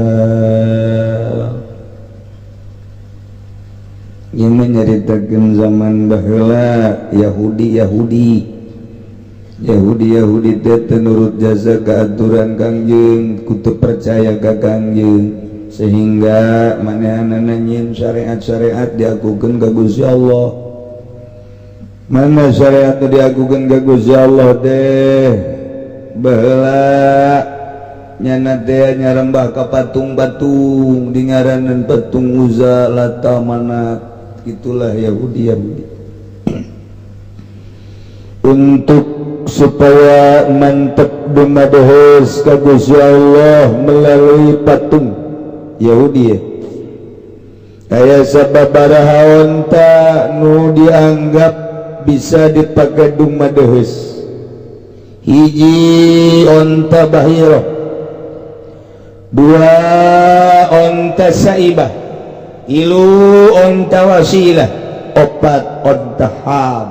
Ieu nyaritakeun zaman baheula Yahudi Yahudi teh teu nurut jasa ka aturan Kangjeng kutu percaya ka Kangjeng sehingga manehanana nyieun syariat-syariat diakukeun ka Gusti Allah. Mana syariat nu diakukeun ka Gusti Allah teh baheula nyana teh nyarembah ka patung-patung di ngaranan patung Uzza, Lata, Manat. Itulah Yahudi. Untuk supaya mantep dumadehes ka Gusti Allah melalui patung Yahudi ya. Aya sababaraha onta nu dianggap bisa dipakai dumadehes. Hiji onta bahirah, dua onta saibah, tilu onta wasilah, opat onta ham.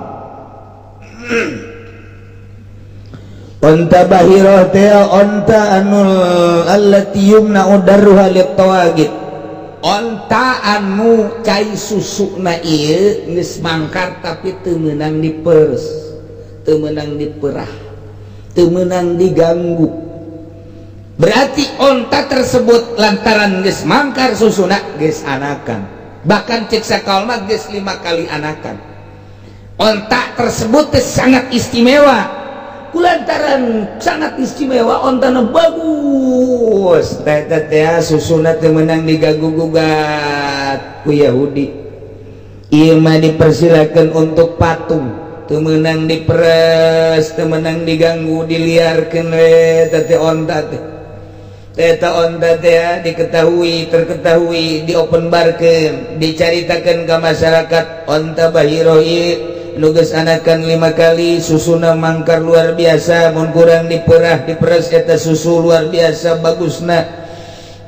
Onta bahirah teh onta anu allati yumna'u darruha lit-tawagit. Onta anu cai susuna ieu geus mangkar tapi teu meunang diperes, teu meunang diperah, teu meunang diganggu. Berarti onta tersebut lantaran geus mangkar susuna geus anakan. Bahkan cek sakaol mah geus 5 kali anakan. Onta tersebut teh sangat istimewa. Kulantaran sangat istimewa ontana bagus teh teh susuna teh meunang digagu-gugat ku Yahudi. Ieu mah dipersilakan untuk patung, teu meunang diperes, teu meunang diganggu, diliarkeun we teh onta teh. Eta onta teh diketahui, terketahui, diopenbarkeun, dicaritakeun ke masyarakat. Onta Bahiro ieu nu geus anakan lima kali, susuna mangkar luar biasa. Mun kurang diperah, diperes eta susu luar biasa bagusna,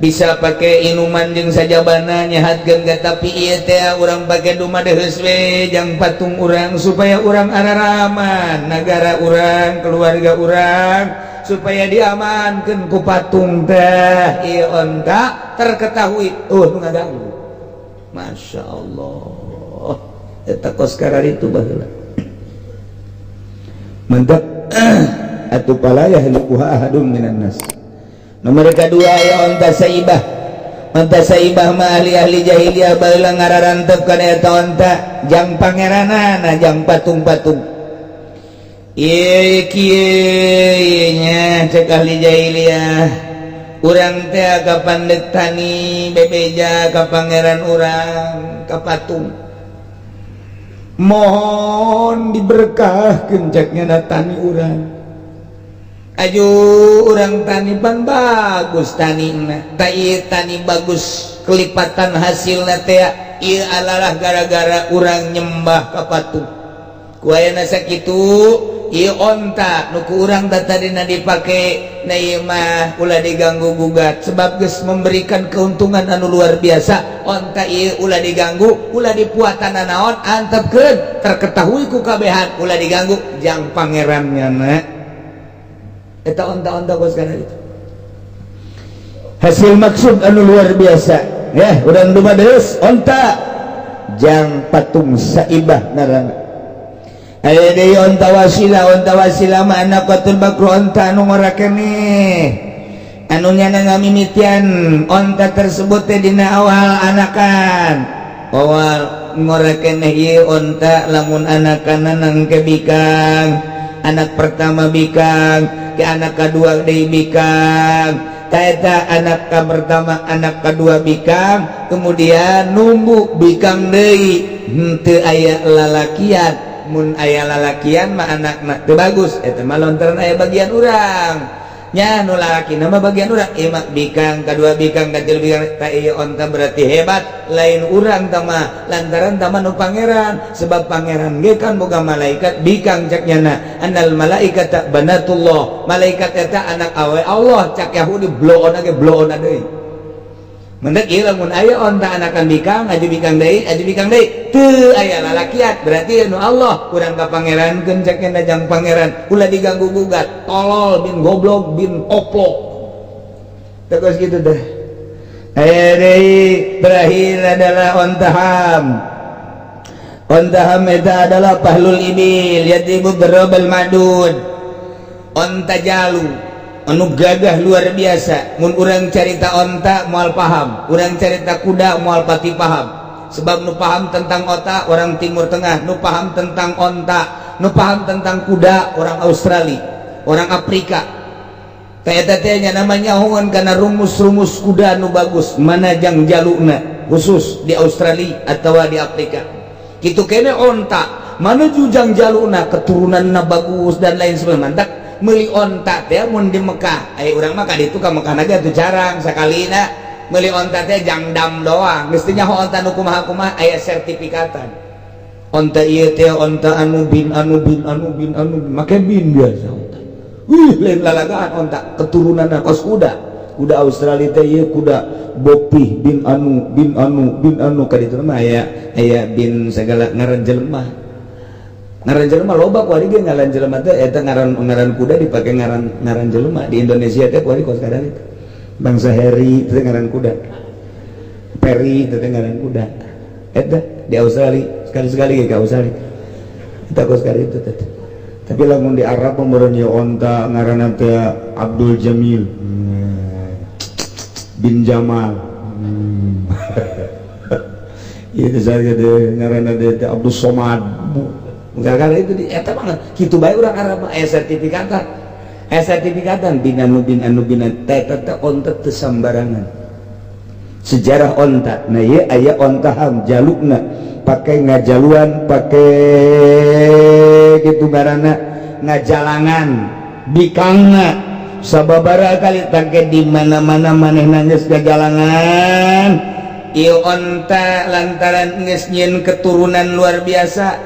bisa pakai inuman jeung sajabana, nyehatkeun ge. Tapi ieu teh urang pake dumadeheus we jang patung urang supaya urang araraman, nagara urang, keluarga urang, supaya diamankeun ku patung teh. Ieu onta terketahui nu ngaganggu. Masya Allah, eta kos itu baheula. Mantap atuh, fala yahlikuha ahadun minan nas. Nomor kedua ya onta saibah. Onta saibah mah ahli-ahli jahiliyah baheula ngararantep kana eta onta jang pangeranana, jang patung-patung. Ieu kieu nya, cek ahli jahiliyah, urang teh kapan dek tani bebeja ka pangeran urang, ka patung, mohon diberkahkeun ceknya tani urang. Aju urang tani pan bagus tani tani, bagus kelipatan hasil teh. Ieu alalah gara-gara urang nyembah ka patung ku ayana sakitu. Ieu onta nu ku urang tadina dipake na ieu mah ulah diganggu gugat, sebab geus memberikan keuntungan anu luar biasa. Onta ieu ulah diganggu, ulah dipuatan naon, antepkeun, terketahui ku kabehan, ulah diganggu, jang pangerannya na. Eta onta-onta kos kana itu hasil maksud anu luar biasa ya. Urang dumadeus onta jang patung saibah ngaranna. Aya deui onta wasilah. Onta wasilah mah naqatul bakru, onta anu ngora keneh, anu nyana ngamimitian onta tersebut teh dina awal anakan, awal ngora keneh. Ieu onta lamun anakan nangke bikang, anak pertama bikang, ke anak kedua deui bikang. Kaeta anak ka pertama, anak kedua bikang, kemudian numbu bikang deui, henteu aya lalakian. Mun aya lalakian mah anakna teu bagus. Eta mah lontaran aya bagian urang nya, nu lalaki nama bagian urang. Ieu mah bikang kadua, bikang katilu, bikang. Ta ieu onta berarti hebat, lain urang tama, lantaran tama nu pangeran, sebab pangeran ge kan boga malaikat bikang. Cak nyana annal malaikata banatullah, malaikat eta anak awe Allah cak Yahudi. Bloon ge bloon deui. Mendek ieu lamun aya onta anakan bikang, aju bikang deui, aju bikang deui, teu aya lalakian, berarti nu Allah, urang ka pangerankeun cak nyana, jang pangeran, ulah diganggu gugat, tolol bin goblok bin oplok. Terus gitu deh. Aya deui terakhir adalah onta ham. Onta ham eta adalah fahlul ibil yadribu darabal madud, onta jalu anu gagah luar biasa. Mun urang carita onta moal paham, urang carita kuda moal pati paham, sebab nu paham tentang onta orang Timur Tengah, nu paham tentang onta, nu paham tentang kuda orang Australia, orang Afrika. Eta teh nya namanya hongon karena rumus-rumus kuda nu bagus mana jang jaluna khusus di Australia atau di Afrika. Gitu kene onta mana jujang jaluna, keturunan bagus dan lain sebagainya. Mantap meuli onta teh mun di Mekah. Aya urang mah ka ditu, ka Mekah naga tuh jarang sakalina meuli onta teh jang dam doang. Mestinya onta nu kumaha kumaha aya sertifikatan. Onta ieu teh onta anu bin anu bin anu bin anu, make bin biasa onta. Wih, lain lalagaan onta keturunan kos kuda, kuda Australia teh ieu kuda bopih bin anu bin anu bin anu. Ka ditu mah aya aya bin segala ngaran jelema, ngaran jelema loba. Kuari ge ngaran jelema teh eta ngaran ngaran kuda dipake ngaran ngaran jelema. Di Indonesia teh kuari kos kadang itu bangsa Harry teh ngaran kuda, Perry teh ngaran kuda. Eta di Australia, sekali-sekali ke Australia eta kos kali itu teh. Tapi lamun di Arab meureun ieu onta ngaranna teh Abdul Jamil bin Jamal. Itu saya deh ngaranna teh Abdul Somad. Gara-gara itu di eta mah kitu bae urang Arab mah aya sertifikatan, aya sertifikatan bin anu bin anu bin teh. Teh onta teu sambarangan sejarah onta. Nah, ieu aya onta ham jalukna pakai ngajaluan, pakai gitu ngaranna ngajalangan bikangna. Sababaraha kali tangke di mana-mana manehna geus gajalangan ieu onta lantaran geus nyieun keturunan luar biasa,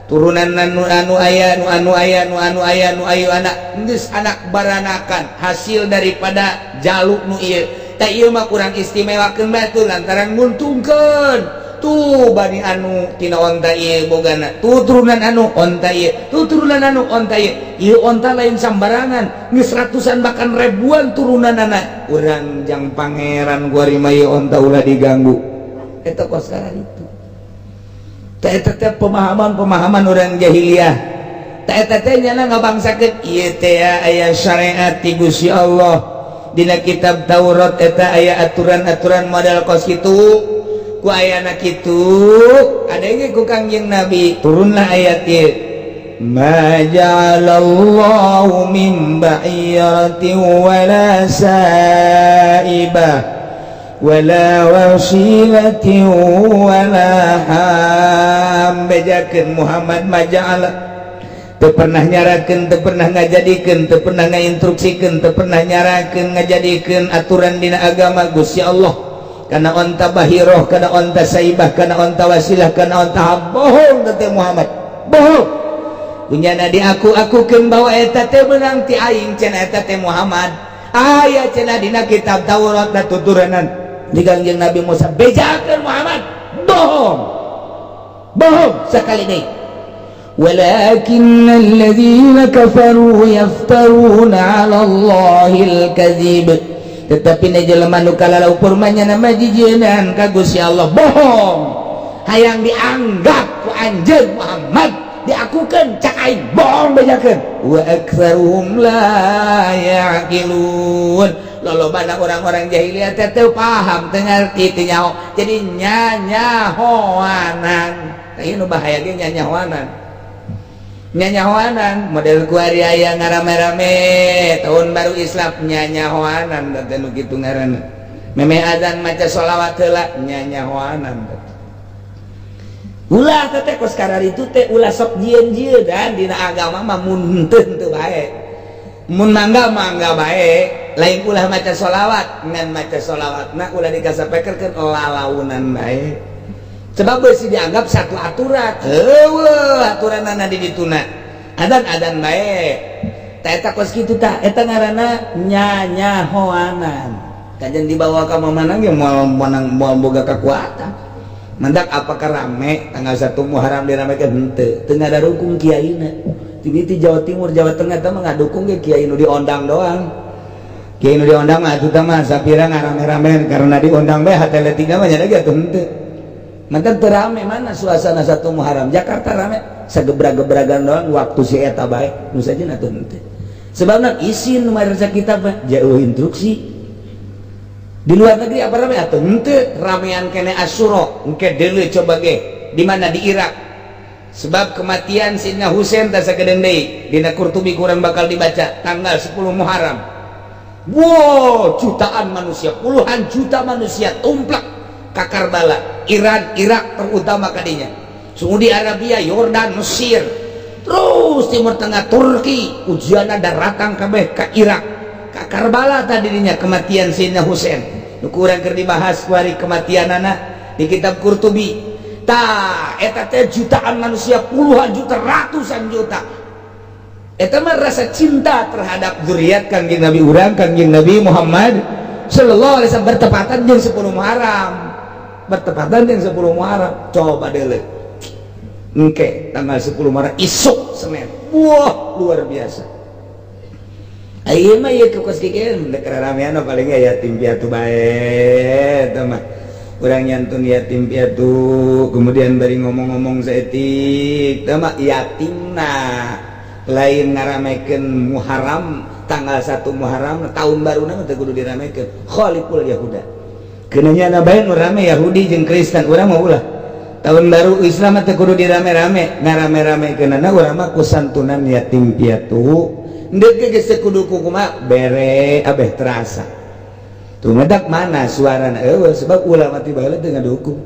turunan anu anu aya, nu anu aya, nu anu aya, nu ayu anak geus anak baranakan hasil daripada jaluk nu ieu. Tah, ieu mah kurang istimewakeun batu lantaran nguntungkeun tuh bani anu tina onta ieu bogana tuh turunan anu onta ieu, tuh turunan anu onta ieu. Ieu onta lain sambarangan, geus ratusan bahkan ribuan turunan anak urang jang pangeran kuari mah. Ieu onta ulah diganggu. Eta kos itu. Tah, eta teh pemahaman-pemahaman orang jahiliyah. Tah, eta teh nyana ngabangsakeun ieu teh aya syariat ti Gusti Allah. Dina kitab Taurat eta aya aturan-aturan model kos kitu. Ku ayana kitu ada ge ku Kangjeng Nabi turunlah ayat ieu, ma ja'alallahu min ba'iratin wala sa'ibah wala wasilatin wala ham. Bejakeun Muhammad, ma ja'ala teu pernah nyarakeun, teu pernah ngajadikeun, teu pernah ngainstruksikeun, teu pernah nyarakeun ngajadikeun aturan dina agama Gusti Allah kana onta bahiroh, kana onta saibah, kana onta wasilah, kana onta. Bohong teh Muhammad, bohong. Punya di aku akukeun bahwa eta teh meunang ti aing cenah. Eta teh Muhammad aya cenah dina kitab Taurat da tuturanan di Kangjeng Nabi Musa. Bejakeun Muhammad bohong, bohong sekali deui. ولكن الذين كفروا يفترون على الله الكذب. Tetapi ne jelema nu kalalaupur mah nama jijienan ka Gusti Allah, bohong, hayang dianggap ku anjeun Muhammad diakukeun cak aing, bohong, bejakeun. Wa aktsaruhum la yaqilun. Lolobana orang-orang jahiliyah teh teu paham, teu ngarti, teu nyaho, jadi nyanyahoanan. Tah, ieu nu bahaya ge, nyanyahoanan, nyanyahoanan model kuari aya ngarame-rame tahun baru Islam, nyanyahoanan teh nu kitu ngaranna. Meme azan maca sholawat heula, nyanyahoanan. Ulah teh kos itu teh, ulah sok jieun-jieun. Dan dina agama mah mun henteu, henteu bae, mun mangga, mangga bae. Lain ulah maca sholawat, ngan maca sholawat nah ulah dikasapekerkeun lalaunan bae, sebab beusi dianggap satu aturan. Heueuh aturanana di dituna, adan-adan bae. Tah, eta kos kitu. Tah, eta ngaranna nyanyahoanan. Kajian dibawa ka mana ge moal menang, moal boga kekuatan. Mendak apakah rame tanggal 1 Muharram diramekeun? Henteu, teu ngadarukung kiaina. Ti Jawa Timur, Jawa Tengah teh mah ngadukung ge kiai nu diondang doang. Kiai nu diondang mah atuh mah sapira ngarame-ramean karena diundang bae. Hate leutik mah nya ge atuh henteu. Mantan teu rame. Mana suasana 1 Muharram Jakarta rame? Sagebra-gebragan doang waktu si eta bae nu sajen atuh henteu. Sebabna isin nu madrasah kita mah jauh instruksi. Di luar negeri apa rame atuh? Henteu. Ramean kene Asyura engke deuleu coba ge di mana, di Irak, sebab kematian Sidna Husain. Tah, sakedeung deui dina Qurtubi kurang bakal dibaca tanggal 10 Muharram. Wow, jutaan manusia, puluhan juta manusia tumplak ka Karbala, Iran, Irak terutama kadinya, Saudi Arabia, Yordan, Mesir, terus Timur Tengah, Turki, ujian daratan kabeh ke Irak, ke Karbala. Tadinya kematian Sayyidina Husain nu kurang keur dibahas kuari kematian anak di kitab Qurtubi. Tah, eta teh jutaan manusia, puluhan juta, ratusan juta. Eta mah rasa cinta terhadap zuriat Kangjeng Nabi urang, Kangjeng Nabi Muhammad sallallahu alaihi wasallam, bertepatan jeung 10 Muharram, bertepatan jeung 10 Muharram. Coba deuleu engke tanggal 10 Muharram isuk Senin, wah, luar biasa. Ayeuna mah ieu kos kieu dek ramean paling yatim piatu bae. Eta mah urang nyantun yatim piatu, kemudian bari ngomong-ngomong saeutik. Tah mah yatimna, lain ngaramekeun Muharram. Tanggal 1 Muharram tahun baru mah teu kudu diramekeun. Khaliful Yahuda keunanya na bae nu rame, Yahudi jeung Kristen. Urang mah ulah, tahun baru Islam mah teu kudu dirame-rame. Ngarame-ramekeunana urang mah ku santunan yatim piatu. Ndek ge geus teu kudu kumaha bere abeh terasa tuh. Ngedak mana suarana? Eueuh, sebab ulama ti baheula teu ngadukung,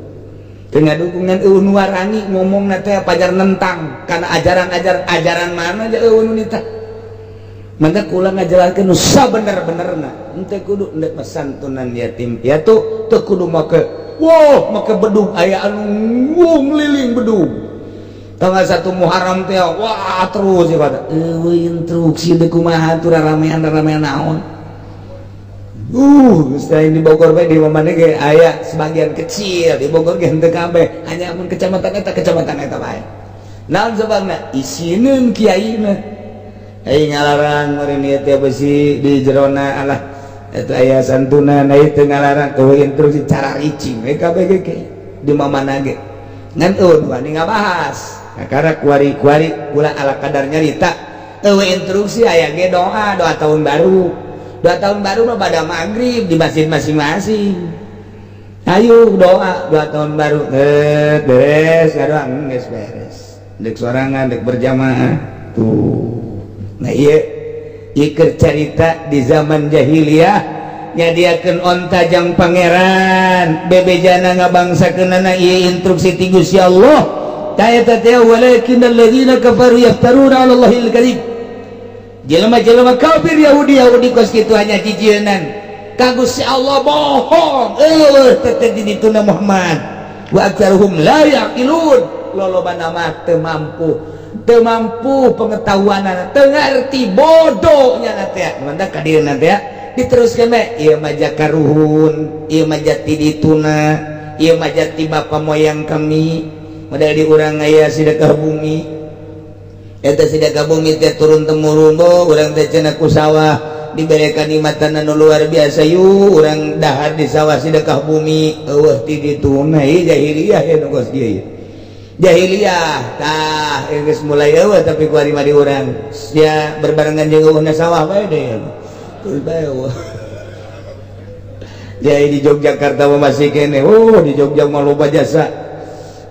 teu ngadukung. Ngan eueuh nu warani ngomongna teh pajar nentang karena ajaran-ajaran, ajaran mana aja eueuh nu nitah. Maka kula ngajelaskeun nu sabener-benerna. Henteu kudu ndek santunan yatim piatu, teu kudu make wow, make bedug, aya anu liling bedug. Tanggal 1 Muharram teh wah terus ya pada eueuh instruksi deui kumaha tuh ramean-ramean naon. Saya di Bogor bae, di mana ge aya sebagian kecil di Bogor ge henteu kabeh, hanya mun kecamatan eta bae. Naon sebabna? Isineun kiaina. Ai ngalarang meureun ieu teh besi di jerona, alah eta aya santunan, ai teu ngalarang, eueuh instruksi, cara ricing we kabeh ge di mamana ge. Ngan eueuh wani ngabahas. Nah, karena kuari-kuari kula ala kadar nyarita eueuh instruksi, aya ge doa, doa tahun baru. Doa tahun baru mah pada maghrib di masjid masing-masing. Ayo doa, doa tahun baru. Eh, beres ngadoa, geus beres. Dek sorangan, dek berjamaah. Tuh. Nah, ieu ieu keur carita di zaman jahiliyah nyadiakeun onta jang pangeran, bebejana ngabangsakeunana ieu instruksi ti Gusti Allah. Ta eta teh walakin alladzina kafaru yaftaruna 'ala Allahil kadzib. Jelema-jelema kafir, Yahudi Yahudi kos kitu hanya jijienan ka Gusti Allah, bohong, eueuh teh di dituna Muhammad. Wa aktsaruhum la yaqilun, lolobana mah teu mampu, teu mampu pengetahuanana, teu ngarti, bodohnya teh. Mantap ka dieu teh diteruskeun bae, ieu mah jakaruhun, ieu mah jati dituna, ieu mah jati bapa moyang kami. Model di urang aya sedekah bumi, eta sedekah bumi teh turun temurun. Bo urang teh cenah ku sawah dibere kanikmatan anu luar biasa, yuk urang dahar di sawah sedekah bumi. Eueuh ti dituna, ieu jahiliyah ya nu kos kieu jahiliyah. Tah, geus mulai eueuh, tapi ku ari mah di urang sia berbarengan jeung eueuhna sawah bae deh, terus bae eueuh. Jadi di Yogyakarta mah masih kene. Oh, di Jogja mah loba jasa,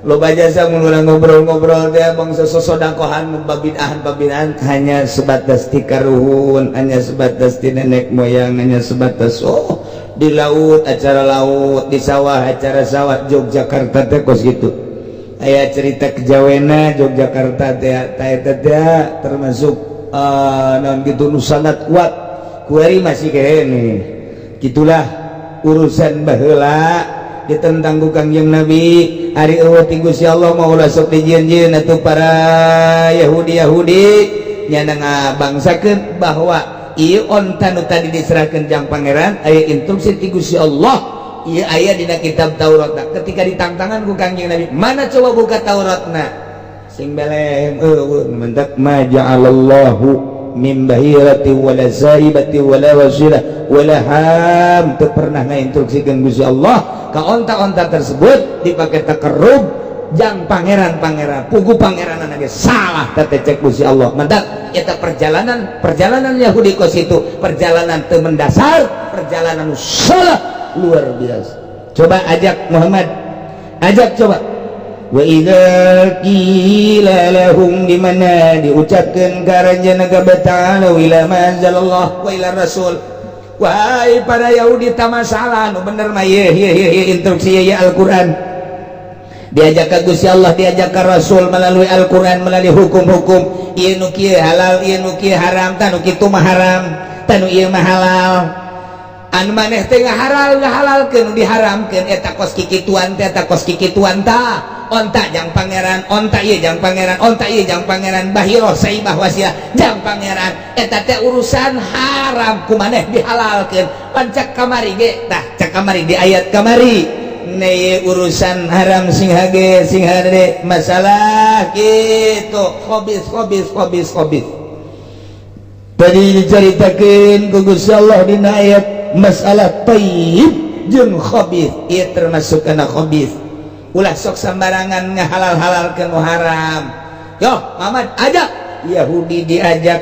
loba jasa. Mun urang ngobrol-ngobrol teh bangsa sosodakohan, babidahan babidahan, hanya sebatas ti karuhun, hanya sebatas ti nenek moyang, hanya sebatas oh di laut acara laut, di sawah acara sawah. Yogyakarta teh kos gitu. Aya cerita kejawena Yogyakarta teh, teh teh termasuk naon gitu nu sangat kuat, kuari masih kene. Gitulah urusan baheula ditentang ku Kangjeng Nabi. Ari eueuh ti Gusti Allah mah ulah sok dijieun-jieun atuh para Yahudi Yahudi nyana ngabangsakeun bahwa ieu onta nu tadi diserahkeun jang pangeran aya instruksi ti Gusti Allah, ieu aya dina kitab Taurat. Ketika ditangtangan ku Kangjeng Nabi, mana coba buka Tauratna, sing belem eueuh. Mentak ma ja'alallahu min bahirati wala saibati wala wasilah wala ham, teu pernah ngainstruksikeun Gusti Allah ka onta-onta tersebut dipakai takarrub jang pangeran-pangeran, pugu pangeran ge salah teh cek Gusti Allah. Mantap eta perjalanan, perjalanan Yahudi kos itu perjalanan teu mendasar, perjalanan salah luar biasa. Coba ajak Muhammad, ajak coba. Wa idza qila lahum, di mana diucapkeun ka aranjeunna ta'ala ila ma anzalallah wa ila rasul. Wahai para Yahudi, tak masalah, nu bener mah ye ye ye instruksi ye Al-Qur'an, diajak ke Gusti Allah, diajak ke Rasul melalui Al-Qur'an, melalui hukum-hukum, ieu nu kieu halal, ieu nu kieu haram, tah nu kitu mah haram, tah nu ieu mah halal. Anu maneh teh ngahalal ngahalalkeun, diharamkeun eta kos kikituan teh, eta kos kikituan. Tah, onta jang pangeran, onta ieu jang pangeran, onta ieu jang pangeran, bahiroh saibah wasilah jang pangeran, eta teh urusan haram ku maneh dihalalkeun. Pan cak kamari ge, tah cak kamari di ayat kamari ne urusan haram sing hage sing hade masalah gitu, khobis khobis khobis khobis. Tadi diceritakeun ku Gusti Allah dina ayat masalah thayyib jeung khabith, ieu termasuk kana khabith. Ulah sok sembarangan ngahalal-halal ke nu haram. Yo Muhammad, ajak Yahudi, diajak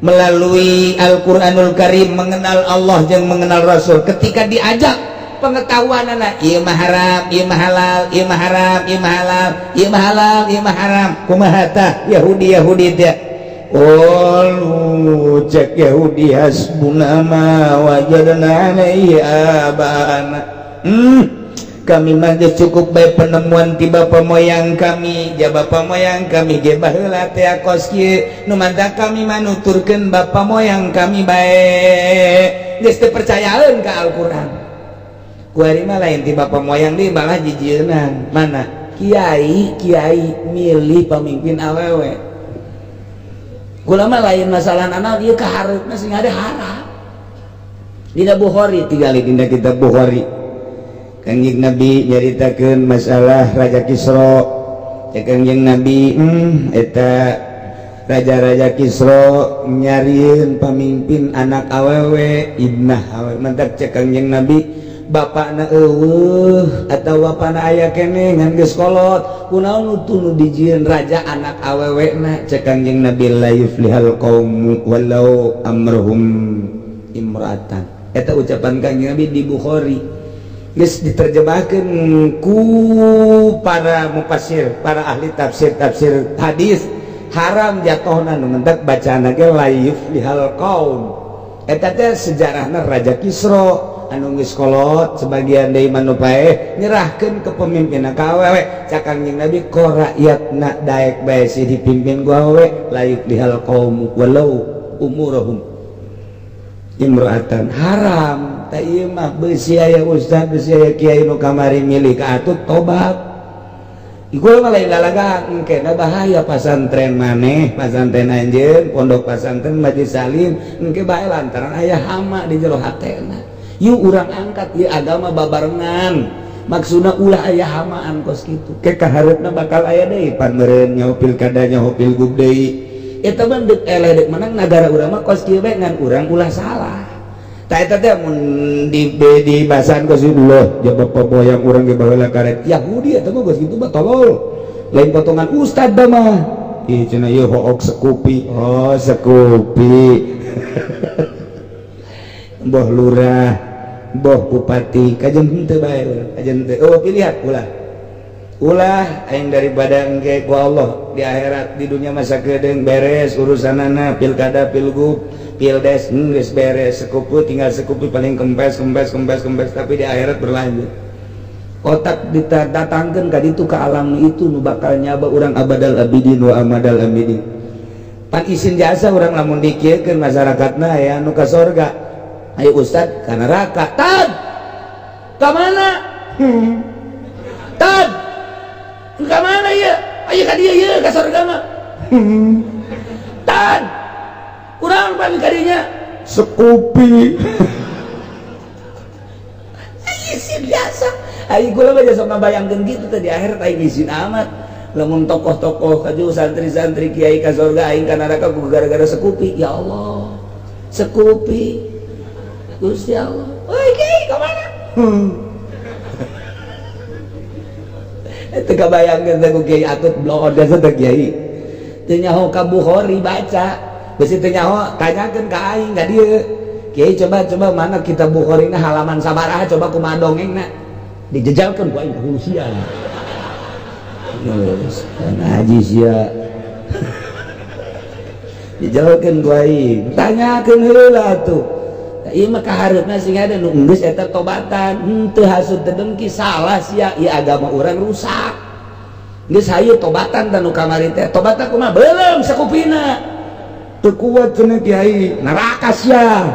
melalui Al-Qur'anul Karim mengenal Allah jeung mengenal Rasul. Ketika diajak pengetahuan anak, ieu mah haram, ieu mah halal, ieu mah haram, ieu mah halal, ieu mah halal, ieu mah haram, kumaha tah Yahudi Yahudi teh? Qalu, cek Yahudi, hasbuna ma wajadna alaihi abana. Kami mah geus cukup bae penemuan ti bapa moyang kami. Ja bapa moyang kami ge baheula teh kos kieu, nu mantap kami mah nuturkeun bapa moyang kami bae. Geus teu percayaeun ka Al-Qur'an. Kuari mah lain ti bapa moyang deui, malah jijieunan. Mana? Kiai kiai milih pamimpin awewe. Kula mah lain masalah anak ieu, kahareupna sing ada haram. Dina Bukhari, tingali dina kitab Bukhari. Kangjeng Nabi nyaritakeun masalah Raja Kisra. Cek Kangjeng Nabi, eta raja-raja Kisra nyarieun pamimpin anak awewe, ibnah awewe. Mantak cek Kangjeng Nabi, bapakna eueuh atawa bapakna aya keneh ngan geus kolot, kunaon nu dijieun raja anak awewe na? Cek Kangjeng Nabi, la yuflihal qaum walau amruhum imra'atan. Eta ucapan Kangjeng Nabi di Bukhari, geus diterjemahkan ku para mufassir, para ahli tafsir, tafsir hadis, haram jatuhna. Nu mentak bacaan ge la yuflihal qaum. Eta teh sejarahna Raja Kisra anu geus kolot, sebagian deui mah nu paeh nyerahkeun kepemimpinan ka awewe. Cak Kangjeng Nabi, ko rakyatna daek bae sih dipimpin ku awewe, la yuflihal qaum walau umuruhum imro'atan, haram. Tak ieu mah beusi aya ustad, beusi aya kiai nu kamari milih ka atut tobat. Iku mah lain lalaga, engkena bahaya pasantren maneh, pasantren anjeun, pondok pasantren Majlis Salim, engke bae lantaran aya hama di jero hatena. Yuk urang angkat ieu agama babarengan. Maksudna ulah aya hamaan kos kitu. Ke kahareupna bakal aya deui pan meureun nyaho pilkada, nyaho pilgub deui. Eta mah deuk eleh deuk menang nagara urang mah kos kieu bae, ngan urang ulah salah. Tak eta teh mun di bahasan kos kitu loh, ja bapa moyang urang ge baheula karet Yahudi, eta mah geus kitu mah tolol. Lain potongan ustad da mah. Ih cenah ieu hook sekupi. Oh, sekupi. Boh lurah, boh bupati, kajen henteu bae urang, kajen teu. Oh, pilihan ulah. Ulah aing daripada engke ku Allah di akhirat, di dunia masa kedeung beres urusanana pilkada, pilgub, pildes, geus beres sekupu, tinggal sekupu paling kempes kempes kempes kempes, tapi di akhirat berlanjut. Otak didatangkeun ka ditu, ka alam itu nu bakal nyaba urang abadal abidin wa amadal abidin. Pan isin jasa urang lamun dikieukeun masyarakatna aya nu ka sorga, ayo ustad ka neraka. Tad ka mana? Tad ka mana ieu? Ayo ka dieu ieu ka sorga mah. Tad kurang pan ka dinya sekupi. Isin biasa. Ayo kula mah sok ngabayangkeun gitu teh di akhirat aing isin amat. Lamun tokoh-tokoh kaju santri-santri kiai ka sorga, aing ka neraka ku gara-gara sekupi. Ya Allah. Sekupi. Gusti Allah. Oi kiai ka mana? Teu kabayangkeun teh ku kiai atut bloon jasa teh kiai. Teu nyaho ka Bukhari baca. Bisi teu nyaho tanyakeun ka aing ka dieu. Kiai, coba coba mana kitab Bukhari na halaman sabaraha, coba kumaha dongengna. Dijejalkeun ku aing ka hulu sia. Geus ngaji sia. Dijejalkeun ku aing. Tanyakeun heula atuh. Ieu mah kahareupna sing ada nu geus eta tobatan, henteu hasud teu dengki, salah sia, ieu agama urang rusak. Geus hayu tobatan tah nu kamari teh. Tobatan kumaha? Beuleum sakupina. Teu kuat cenah kiai, neraka sia.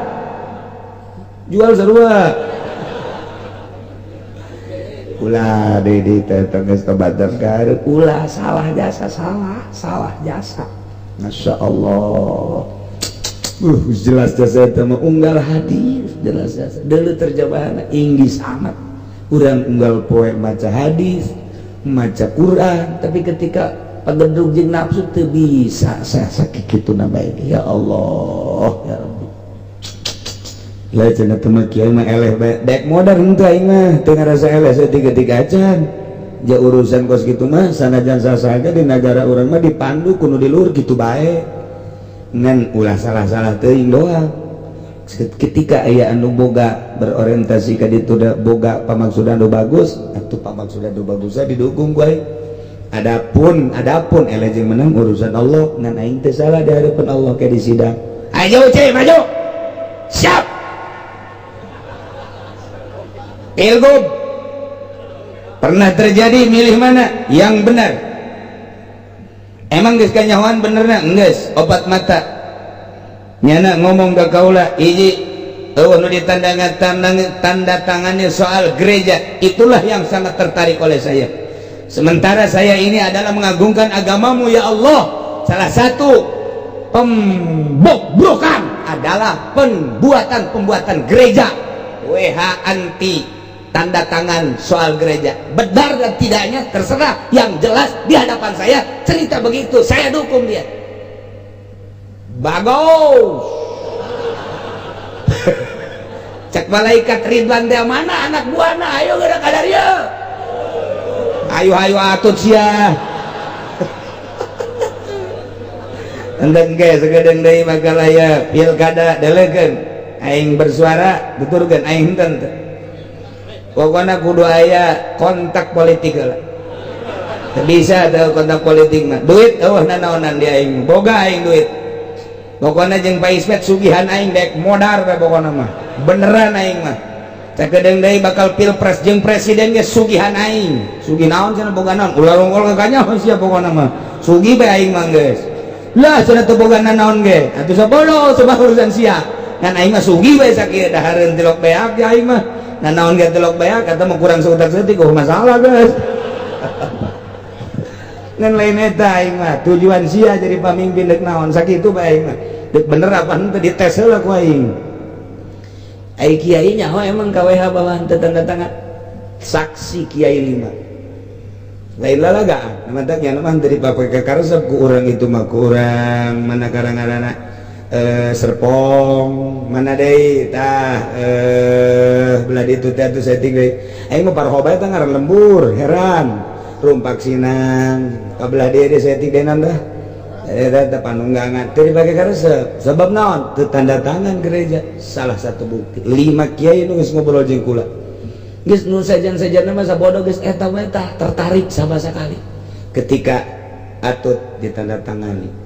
Jual sarua. Ulah deui di teh geus tobatan kahareup, ulah salah jasa, salah, salah jasa. Masya Allah. Jelas jasa eta mah unggal hadis jelas jasa. Deuleu terjemahanna Inggris amat. Urang unggal poe maca hadis, maca Quran, tapi ketika pagedrug jeung nafsu teu bisa sakitu na bae. Ya Allah, ya Rabbi. Lah cenah teh mah kiai mah eleh bae. Dek modar henteu aing mah, teu ngarasa eleh saeutik-eutik acan. Ja urusan kos kitu mah sanajan sasaga di nagara urang mah dipandu ku nu di luhur kitu bae. Ngan ulah salah-salah teuing doang. Ketika aya anu boga berorientasi ka ditu da boga pamaksudan nu bagus, atuh pamaksudan nu bagusna didukung ku aing. Adapun adapun eleh jeung menang urusan Allah, ngan aing teu salah di hadapan Allah ke di sidang. Ayo cek maju. Siap. Pilgub. Pernah terjadi milih mana yang benar. Emang geus kanyahoan benerna geus opat mata nyana ngomong ka kaula hiji eueuh nu ditanda tanda tangannya soal gereja, itulah yang sangat tertarik oleh saya. Sementara saya ini adalah mengagungkan agamamu ya Allah. Salah satu pembobrokan adalah pembuatan-pembuatan gereja. WH anti tanda tangan soal gereja, benar dan tidaknya terserah, yang jelas di hadapan saya cerita begitu, saya dukung dia. Bagus. Cek malaikat Ridwan dia mana anak buahna, ayo geura kadarieu, ayo ayo atut sia. Endeng ge sagedeung deui bakal aya pilkada, delegeun aing bersuara tuturkeun aing henteu. Pokokna kudu aya kontak politik lah. Teu bisa teu kontak politik mah. Duit eueuh nanaonan di aing, boga aing duit. Pokokna jeung Pak Ismet sugihan aing dek modar we pokokna mah. Beneran aing mah. Sakedeung deui bakal pilpres jeung presiden ge sugihan aing. Sugih naon cenah boga naon? Ulah rongkol ka kanyaho sia pokokna mah. Sugih bae aing mah geus. Lah cenah teu boga nanaon ge. Atuh sabodo sebab urusan sia. Ngan aing mah sugih bae sakieu dahareun tilok beak ya aing mah. Nanaon ge tilok beak kata mah kurang seutak seutik oh masalah geus. Ngan lain eta aing mah tujuan sia jadi pamimpin dek naon sakitu bae aing mah. Dek bener apa henteu dites heula ku aing. Ai kiai nyaho emang KWH bahwa henteu tanda tangan. Saksi kiai 5. Lain lalagaan, mantap nya mah teu dipake kakaresep ku urang itu mah ku urang mana karang-karana Serpong mana deui tah belah ditu teh atuh saeutik deui. Aing mah parhoba eta ngaran lembur heran. Rumpak Sinang ka belah dieu deui saeutik deui tah. Eta teh panunggangan teu dipake karesep. Sebab naon? Teu tanda tangan gereja. Salah satu bukti. 5 kiai nu geus ngobrol jeung kula. Geus nu sejen-sejenna mah sabodo geus eta we tah tertarik sama sekali. Ketika atut ditandatangani.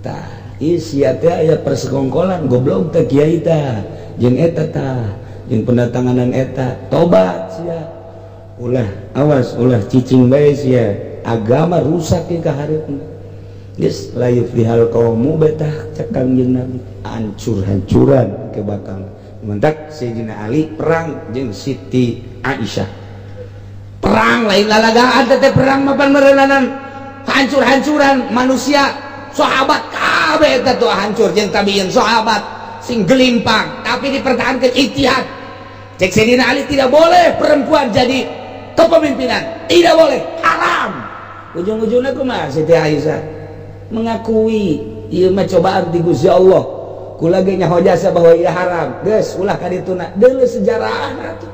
Tah, ieu sia teh aya persekongkolan goblok teh kiai tah jeung eta tah jeung pendatanganan eta tobat sia. Ulah awas ulah cicing bae sia. Agama rusak ke kahareupna. Geus la yuflihal qaumu betah cek Kangjeng Nabi hancur-hancuran ke bakal. Mentak Sayyidina Ali perang jeung Siti Aisyah. Perang lain lalagaan teh perang mapan meureunanan hancur-hancuran manusia sahabat kabeh eta tuh hancur jeung tabiin sahabat sing gelimpang tapi dipertahankan ijtihad. Cek Sayyidina Ali tidak boleh perempuan jadi kepemimpinan, tidak boleh, haram. Ujung-ujungnya kumaha Siti Aisyah mengakui ieu mah cobaan ti Gusti Allah. Kula ge nyaho jasa bahwa ieu haram. Geus ulah ka dituna. Deuleu sejarahna atuh.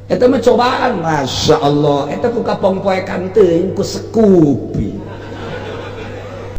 Eta mah cobaan, Masya Allah. Eta ku kapongpoekan teuing ku sekupi.